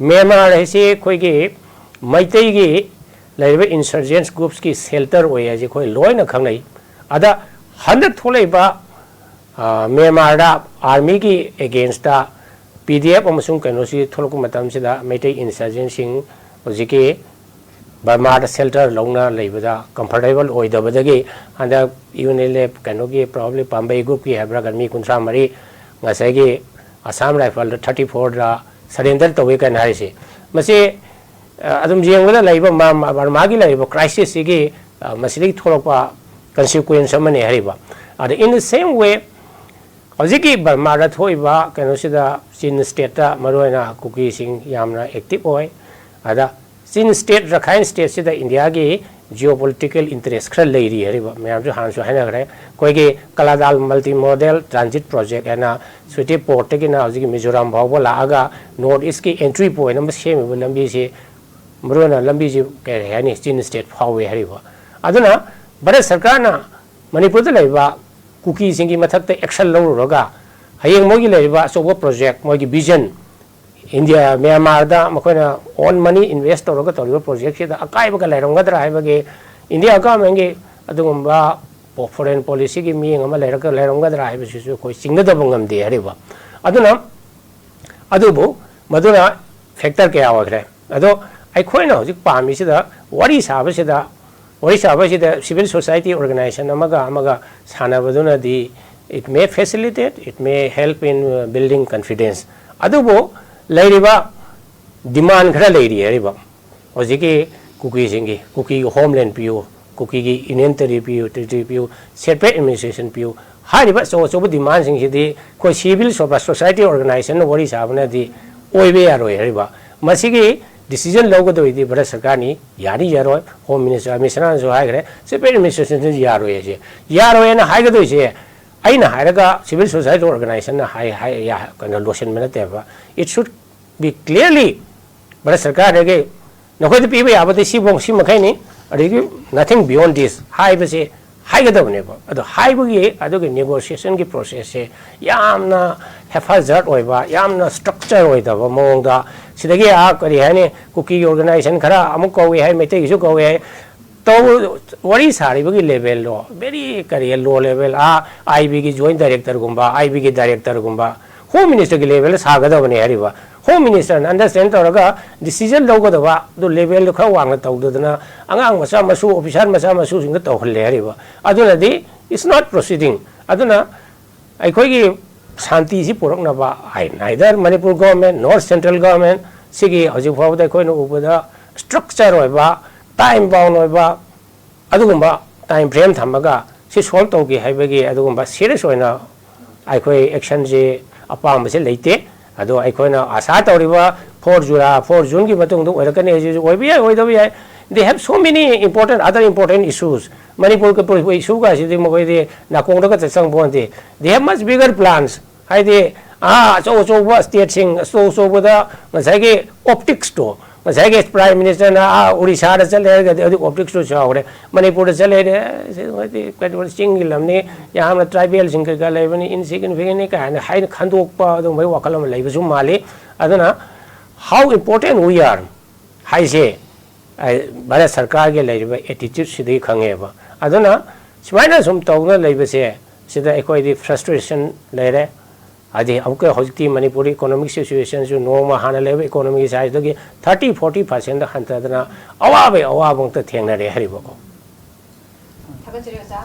ꯃ꯭ꯌꯥꯟꯃꯥꯔ ꯍꯥꯏꯁꯤ ꯑꯩꯈꯣꯏꯒꯤ ꯃꯩꯇꯩꯒꯤ ꯂꯩꯔꯤꯕ insurgents groupsꯀꯤ shelter ꯑꯣꯏ ꯍꯥꯏꯁꯦ ꯑꯩꯈꯣꯏ ꯂꯣꯏꯅ ꯈꯪꯅꯩ꯫ ꯑꯗ ꯍꯟꯗꯛ ꯊꯣꯛꯂꯛꯏꯕ, ꯑ, ꯃ꯭ꯌꯥꯟꯃꯥꯔꯗ armyꯒꯤ againstꯇ PDF ꯑꯃꯁꯨꯡ ꯀꯩꯅꯣꯁꯤ ꯊꯣꯛꯂꯛꯄ ꯃꯇꯝꯁꯤꯗ ꯃꯩꯇꯩ insurgentꯁꯤꯡ ꯍꯧꯖꯤꯛꯀꯤ ꯕꯔꯃꯥꯗ shelter ꯂꯧꯅ ꯂꯩꯕꯗ comfortable ꯑꯣꯏꯗꯕꯗꯒꯤ ꯍꯟꯗꯛ UNLF ꯀꯩꯅꯣꯒꯤ probably ꯄꯥꯝꯕꯩ groupꯀꯤ ꯍꯥꯏꯕ꯭ꯔꯥ, ꯃꯤ ꯀꯨꯟꯊ꯭ꯔꯥ ꯃꯔꯤ ꯉꯁꯥꯏꯒꯤ Assam Riflesꯗ thirty fourꯗ surrender ꯇꯧꯋꯤ ꯀꯥꯏꯅ ꯍꯥꯏꯔꯤꯁꯤ, ꯃꯁꯤ, ꯑ, ꯑꯗꯨꯝ ꯌꯦꯡꯕꯗ ꯂꯩꯕ ꯃ-, ꯃ-, ꯕꯔꯃꯥꯒꯤ ꯂꯩꯔꯤꯕ crisisꯁꯤꯒꯤ, ꯑ, ꯃꯁꯤꯗꯒꯤ ꯊꯣꯛꯂꯛꯄ consequence ꯑꯃꯅꯤ ꯍꯥꯏꯔꯤꯕ꯫ ꯑꯗ in the same way ꯍꯧꯖꯤꯛꯀꯤ ꯕꯔꯃꯥꯗ ꯊꯣꯛꯏꯕ ꯀꯩꯅꯣꯁꯤꯗ ꯆꯤꯟ ꯁ꯭ꯇꯦꯠꯇ ꯃꯔꯨꯑꯣꯏꯅ ꯀꯨꯀꯤꯁꯤꯡ ꯌꯥꯝꯅ ꯑꯦꯛꯇꯤꯚ ꯑꯣꯏ꯫ ꯑꯗ ꯆꯤꯟ ꯁ꯭ꯇꯦꯠ, ꯔꯈꯥꯏꯟ ꯁ꯭ꯇꯦꯠꯁꯤꯗ ꯏꯟꯗꯤꯌꯥꯒꯤ ꯖꯤꯑꯣꯄꯣꯂꯤꯇꯤꯀꯦꯜ ꯏꯟꯇꯔꯦꯁ ꯈꯔ ꯂꯩꯔꯤ ꯍꯥꯏꯔꯤꯕ ꯃꯌꯥꯝꯁꯨ ꯍꯥꯟꯅꯁꯨ ꯍꯥꯏꯅꯈ꯭ꯔꯦ꯫ ꯑꯩꯈꯣꯏꯒꯤ ꯀꯂꯥꯗꯥꯜ ꯃꯜꯇꯤ ꯃꯣꯗꯦꯜ ꯇ꯭ꯔꯥꯟꯖꯤꯠ ꯄ꯭ꯔꯣꯖꯦꯛ ꯍꯥꯏꯅ ꯁ꯭ꯋꯤꯇꯤ ꯄꯣꯔꯠꯇꯒꯤꯅ ꯍꯧꯖꯤꯛꯀꯤ ꯃꯤꯖꯣꯔꯥꯝ ꯐꯥꯎꯕ ꯂꯥꯛꯑꯒ ꯅꯣꯔꯠ ꯏꯁꯀꯤ ꯑꯦꯟꯇ꯭ꯔꯤ ꯄꯣꯏꯟ ꯑꯃ ꯁꯦꯝꯃꯤꯕ ꯂꯝꯕꯤꯁꯤ, ꯃꯔꯨꯑꯣꯏꯅ ꯂꯝꯕꯤꯁꯤ ꯀꯔꯤ ꯍꯥꯏꯅꯤ, ꯆꯤꯟ ꯁ꯭ꯇꯦꯠ ꯐꯥꯎꯏ ꯍꯥꯏꯔꯤꯕ꯫ ꯑꯗꯨꯅ ꯚꯥꯔꯠ ꯁꯔꯀꯥꯔꯅ ꯃꯅꯤꯄꯨꯔꯗ ꯂꯩꯕ ꯀꯨꯀꯤꯁꯤꯡꯒꯤ ꯃꯊꯛꯇ ꯑꯦꯛꯁꯟ ꯂꯧꯔꯨꯔꯒ ꯍꯌꯦꯡ ꯃꯣꯏꯒꯤ ꯂꯩꯔꯤꯕ ꯑꯆꯧꯕ ꯄ꯭ꯔꯣꯖꯦꯛ, ꯃꯣꯏꯒꯤ ꯚꯤꯖꯟ, ꯏꯟꯗꯤꯌꯥ, ꯃ꯭ꯌꯥꯟꯃꯥꯔꯗ ꯃꯈꯣꯏꯅ ꯑꯣꯟ ꯃꯅꯤ ꯏꯟꯚꯦꯁ ꯇꯧꯔꯒ ꯇꯧꯔꯤꯕ ꯄ꯭ꯔꯣꯖꯦꯛꯁꯤꯗ ꯑꯀꯥꯏꯕꯒ ꯂꯩꯔꯝꯒꯗ꯭ꯔꯥ ꯍꯥꯏꯕꯒꯤ ꯏꯟꯗꯤꯌꯥ ꯒꯚꯔꯟꯃꯦꯟꯒꯤ ꯑꯗꯨꯒꯨꯝꯕ ꯐꯣꯔꯦꯟ ꯄꯣꯂꯤꯁꯤꯒꯤ ꯃꯤꯠꯌꯦꯡ ꯑꯃ ꯂꯩꯔꯒ ꯂꯩꯔꯝꯒꯗ꯭ꯔꯥ ꯍꯥꯏꯕꯁꯤꯁꯨ ꯑꯩꯈꯣꯏ ꯆꯤꯡꯅꯗꯕ ꯉꯝꯗꯦ ꯍꯥꯏꯔꯤꯕ꯫ ꯑꯗꯨꯅ, ꯑꯗꯨꯕꯨ ꯃꯗꯨꯅ ꯐꯦꯛꯇꯔ ꯀꯌꯥ ꯑꯣꯏꯈ꯭ꯔꯦ꯫ ꯑꯗꯣ ꯑꯩꯈꯣꯏꯅ ꯍꯧꯖꯤꯛ ꯄꯥꯝꯃꯤꯁꯤꯗ, ꯋꯥꯔꯤ ꯁꯥꯕꯁꯤꯗ, ꯋꯥꯔꯤ ꯁꯥꯕꯁꯤꯗ civil society organization ꯑꯃꯒ ꯑꯃꯒ ꯁꯥꯟꯅꯕꯗꯨꯅꯗꯤ, it may facilitate, it may help in, uh, building confidence. ꯑꯗꯨꯕꯨ ꯂꯩꯔꯤꯕ ꯗꯤꯃꯥꯟ ꯈꯔ ꯂꯩꯔꯤ ꯍꯥꯏꯔꯤꯕ ꯍꯧꯖꯤꯛꯀꯤ ꯀꯨꯀꯤꯁꯤꯡꯒꯤ, ꯀꯨꯀꯤꯒꯤ ꯍꯣꯝꯂꯦꯟ ꯄꯤꯌꯨ, ꯀꯨꯀꯤꯒꯤ ꯌꯨꯅꯤꯌꯟ ꯇꯦꯔꯤꯇꯣꯔꯤ ꯄꯤꯌꯨ, ꯇꯦꯔꯤꯇꯣꯔꯤ ꯄꯤꯌꯨ, ꯁꯦꯄꯔꯦꯠ ꯑꯦꯗꯃꯤꯅꯤꯁꯇ꯭ꯔꯦꯁꯟ ꯄꯤꯌꯨ ꯍꯥꯏꯔꯤꯕ ꯑꯆꯧ ꯑꯆꯧꯕ ꯗꯤꯃꯥꯟꯁꯤꯡꯁꯤꯗꯤ ꯑꯩꯈꯣꯏ ꯁꯤꯚꯤꯜ ꯁꯣ-, ꯁꯣꯁꯥꯏꯇꯤ ꯑꯣꯔꯒꯅꯥꯏꯖꯦꯁꯟꯅ ꯋꯥꯔꯤ ꯁꯥꯕꯅꯗꯤ ꯑꯣꯏꯕ ꯌꯥꯔꯣꯏ ꯍꯥꯏꯔꯤꯕ꯫ ꯃꯁꯤꯒꯤ ꯗꯤꯁꯤꯖꯟ ꯂꯧꯒꯗꯧꯔꯤꯗꯤ ꯚꯥꯔꯠ ꯁꯔꯀꯥꯔꯅꯤ, ꯌꯥꯅꯤ ꯌꯥꯔꯣꯏ꯫ ꯍꯣꯝ ꯃꯤꯅꯤꯁꯇꯔ ꯑꯃꯤꯠ ꯁꯥꯍꯅꯁꯨ ꯍꯥꯏꯈ꯭ꯔꯦ, ꯁꯦꯄꯔꯦꯠ ꯑꯦꯗꯃꯤꯅꯤꯁꯇ꯭ꯔꯦꯁꯟꯁꯤ ꯌꯥꯔꯣꯏ ꯍꯥꯏꯁꯦ꯫ ꯌꯥꯔꯣꯏꯅ ꯍꯥꯏꯒꯗꯣꯏꯁꯦ ꯑꯩꯅ ꯍꯥꯏꯔꯒ ꯁꯤꯚꯤꯜ ꯁꯣꯁꯥꯏꯇꯤ ꯑꯣꯔꯒꯅꯥꯏꯖꯦꯁꯟꯅ ꯍꯥꯏ, ꯍꯥꯏ, ꯌꯥ-, ꯀꯩꯅꯣ ꯂꯣꯏꯁꯤꯟꯕ ꯅꯠꯇꯦꯕ꯫ It should be clearly Bharat ꯁꯔꯀꯥꯔꯗꯒꯤ ꯅꯈꯣꯏꯗ ꯄꯤꯕ ꯌꯥꯕꯗꯤ ꯁꯤꯐꯧ, ꯁꯤ ꯃꯈꯩꯅꯤ, ꯑꯗꯒꯤ nothing beyond this ꯍꯥꯏꯕꯁꯦ ꯍꯥꯏꯒꯗꯕꯅꯦꯕ꯫ ꯑꯗꯣ ꯍꯥꯏꯕꯒꯤ ꯑꯗꯨꯒꯤ ꯅꯦꯒꯣꯁꯤꯌꯦꯁꯟꯒꯤ ꯄ꯭ꯔꯣꯁꯦꯁꯁꯦ ꯌꯥꯝꯅ ꯍꯦꯐꯥꯖꯔꯠ ꯑꯣꯏꯕ, ꯌꯥꯝꯅ ꯁ꯭ꯇ꯭ꯔꯛꯆꯔ ꯑꯣꯏꯗꯕ ꯃꯑꯣꯡꯗ, ꯁꯤꯗꯒꯤ ꯑꯥ, ꯀꯔꯤ ꯍꯥꯏꯅꯤ, ꯀꯨꯀꯤꯒꯤ ꯑꯣꯔꯒꯅꯥꯏꯖꯦꯁꯟ ꯈꯔ ꯑꯃꯨꯛ ꯀꯧꯏ ꯍꯥꯏ, ꯃꯩꯇꯩꯒꯤꯁꯨ ꯀꯧꯏ ꯍꯥꯏ, ꯇꯧ-, ꯋꯥꯔꯤ ꯁꯥꯔꯤꯕꯒꯤ ꯂꯦꯚꯦꯜꯗꯣ very ꯀꯔꯤ ꯂꯣ ꯂꯦꯚꯦꯜ, ꯑꯥ, ꯑꯥꯏ ꯕꯤꯒꯤ ꯖꯣꯏꯟ ꯗꯥꯏꯔꯦꯛꯇꯔꯒꯨꯝꯕ, ꯑꯥꯏ ꯕꯤꯒꯤ ꯗꯥꯏꯔꯦꯛꯇꯔꯒꯨꯝꯕ, ꯍꯣꯝ ꯃꯤꯅꯤꯁꯇꯔꯒꯤ ꯂꯦꯚꯦꯜꯗ ꯁꯥꯒꯗꯕꯅꯦ ꯍꯥꯏꯔꯤꯕ꯫ ꯍꯣꯝ ꯃꯤꯅꯤꯁꯇꯔꯅ ꯑꯟꯗꯔꯁꯇꯦꯟ ꯇꯧꯔꯒ ꯗꯤꯁꯤꯖꯟ ꯂꯧꯒꯗꯕ ꯑꯗꯨ ꯂꯦꯚꯦꯜꯗꯣ ꯈꯔ ꯋꯥꯡꯅ ꯇꯧꯗꯗꯅ, ꯑꯉꯥꯡ ꯃꯆꯥ ꯃꯁꯨ, ꯑꯣꯐꯤꯁꯥꯔ ꯃꯆꯥ ꯃꯁꯨꯁꯤꯡꯗ ꯇꯧꯍꯜꯂꯦ ꯍꯥꯏꯔꯤꯕ꯫ ꯑꯗꯨꯅꯗꯤ it's not proceeding꯫ ꯑꯗꯨꯅ ꯑꯩꯈꯣꯏꯒꯤ ꯁꯥꯟꯇꯤꯁꯤ ꯄꯨꯔꯛꯅꯕ ꯍꯥꯏ, neither Manipur government nor central government ꯁꯤꯒꯤ ꯍꯧꯖꯤꯛ ꯐꯥꯎꯕꯗ ꯑꯩꯈꯣꯏꯅ ꯎꯕꯗ ꯁ꯭ꯇ꯭ꯔꯛꯆꯔ ꯑꯣꯏꯕ, ꯇꯥꯏꯝ ꯕꯥꯎꯟ ꯑꯣꯏꯕ, ꯑꯗꯨꯒꯨꯝꯕ ꯇꯥꯏꯝ ꯐ꯭ꯔꯦꯝ ꯊꯝꯃꯒ ꯁꯤ ꯁꯣꯜꯕ ꯇꯧꯒꯦ ꯍꯥꯏꯕꯒꯤ ꯑꯗꯨꯒꯨꯝꯕ ꯁꯤꯔꯤꯌꯁ ꯑꯣꯏꯅ ꯑꯩꯈꯣꯏ ꯑꯦꯛꯁꯟꯁꯤ ꯑꯄꯥꯝꯕꯁꯦ ꯂꯩꯇꯦ꯫ ꯑꯗꯣ ꯑꯩꯈꯣꯏꯅ ꯑꯥꯁꯥ ꯇꯧꯔꯤꯕ ꯐꯣꯔ ꯖꯨꯂꯥꯏ, ꯐꯣꯔ ꯖꯨꯟꯒꯤ ꯃꯇꯨꯡꯗ ꯑꯣꯏꯔꯛꯀꯅꯤ ꯍꯥꯏꯁꯤꯁꯨ ꯑꯣꯏꯕ ꯌꯥꯏ, ꯑꯣꯏꯗꯕ ꯌꯥꯏ꯫ They have so many important, other important issues. ꯃꯅꯤꯄꯨꯔꯒꯤ ꯏꯁꯨꯒꯁꯤꯗꯤ ꯃꯈꯣꯏꯗꯤ ꯅꯥꯀꯣꯡꯗ ꯈꯛꯇ ꯆꯪꯕ ꯅꯠꯇꯦ꯫ They have much bigger plans. ꯍꯥꯏꯗꯤ ꯑꯥ ꯑꯆꯧ ꯑꯆꯧꯕ ꯁ꯭ꯇꯦꯠꯁꯤꯡ, ꯑꯆꯧ ꯑꯆꯧꯕꯗ ꯉꯁꯥꯏꯒꯤ ꯑꯣꯞꯇꯤꯛꯁꯇꯣ, ꯉꯁꯥꯏꯒꯤ ꯄ꯭ꯔꯥꯏꯝ ꯃꯤꯅꯤꯁꯇꯔꯅ ꯑꯥ ꯎꯔꯤꯁꯥꯗ ꯆꯠꯂꯦ ꯍꯥꯏꯔꯒꯗꯤ ꯍꯧꯖꯤꯛ ꯑꯣꯞꯇꯤꯛꯁꯇꯣ ꯆꯥꯎꯔꯦ꯫ ꯃꯅꯤꯄꯨꯔꯗ ꯆꯠꯂꯦ ꯍꯥꯏꯔꯦ, "ꯑꯁ, ꯃꯣꯏꯗꯤ ꯀꯩꯅꯣ, ꯆꯤꯡꯒꯤ ꯂꯝꯅꯤ, ꯌꯥꯝꯅ ꯇ꯭ꯔꯥꯏꯕꯦꯜꯁꯤꯡ ꯀꯩꯀꯥ ꯂꯩꯕꯅꯤ, ꯏꯟꯁꯤꯒꯅꯤꯐꯤꯀꯦꯟꯅꯤ" ꯀꯥꯏꯅ ꯍꯥꯏꯅ ꯈꯟꯗꯣꯛꯄ ꯑꯗꯨꯒꯨꯝꯕꯒꯤ ꯋꯥꯈꯜ ꯑꯃ ꯂꯩꯕꯁꯨ ꯃꯥꯜꯂꯤ꯫ ꯑꯗꯨꯅ how important we are ꯍꯥꯏꯁꯦ, ꯑꯩ, ꯚꯥꯔꯠ ꯁꯔꯀꯥꯔꯒꯤ ꯂꯩꯔꯤꯕ ꯑꯦꯇꯤꯇ꯭ꯌꯨꯠꯁꯤꯗꯒꯤ ꯈꯪꯉꯦꯕ꯫ ꯑꯗꯨꯅ ꯁꯨꯃꯥꯏꯅ ꯁꯨꯝ ꯇꯧꯗꯨꯅ ꯂꯩꯕꯁꯦ, ꯁꯤꯗ ꯑꯩꯈꯣꯏꯗꯤ ꯐ꯭ꯔꯁꯇ꯭ꯔꯦꯁꯟ ꯂꯩꯔꯦ꯫ ꯍꯥꯏꯗꯤ ꯑꯃꯨꯛꯀ ꯍꯧꯖꯤꯛꯇꯤ ꯃꯅꯤꯄꯨꯔꯒꯤ ꯏꯀꯣꯅꯣꯃꯤꯛ ꯁꯤꯆꯨꯋꯦꯁꯟꯁꯨ ꯅꯣꯡꯃ ꯍꯥꯟꯅ ꯂꯩꯕ ꯏꯀꯣꯅꯣꯃꯤꯒꯤ ꯁꯥꯏꯖꯇꯒꯤ ꯊꯥꯔꯇꯤ ꯐꯣꯔꯇꯤ ꯄꯥꯔꯁꯦꯟꯗ ꯍꯟꯊꯗꯅ ꯑꯋꯥꯕꯒꯤ ꯑꯋꯥꯕ ꯉꯥꯛꯇ ꯊꯦꯡꯅꯔꯦ ꯍꯥꯏꯔꯤꯕꯀꯣ꯫ ꯊꯥꯒꯠꯆꯔꯤ ꯑꯣꯖꯥ꯫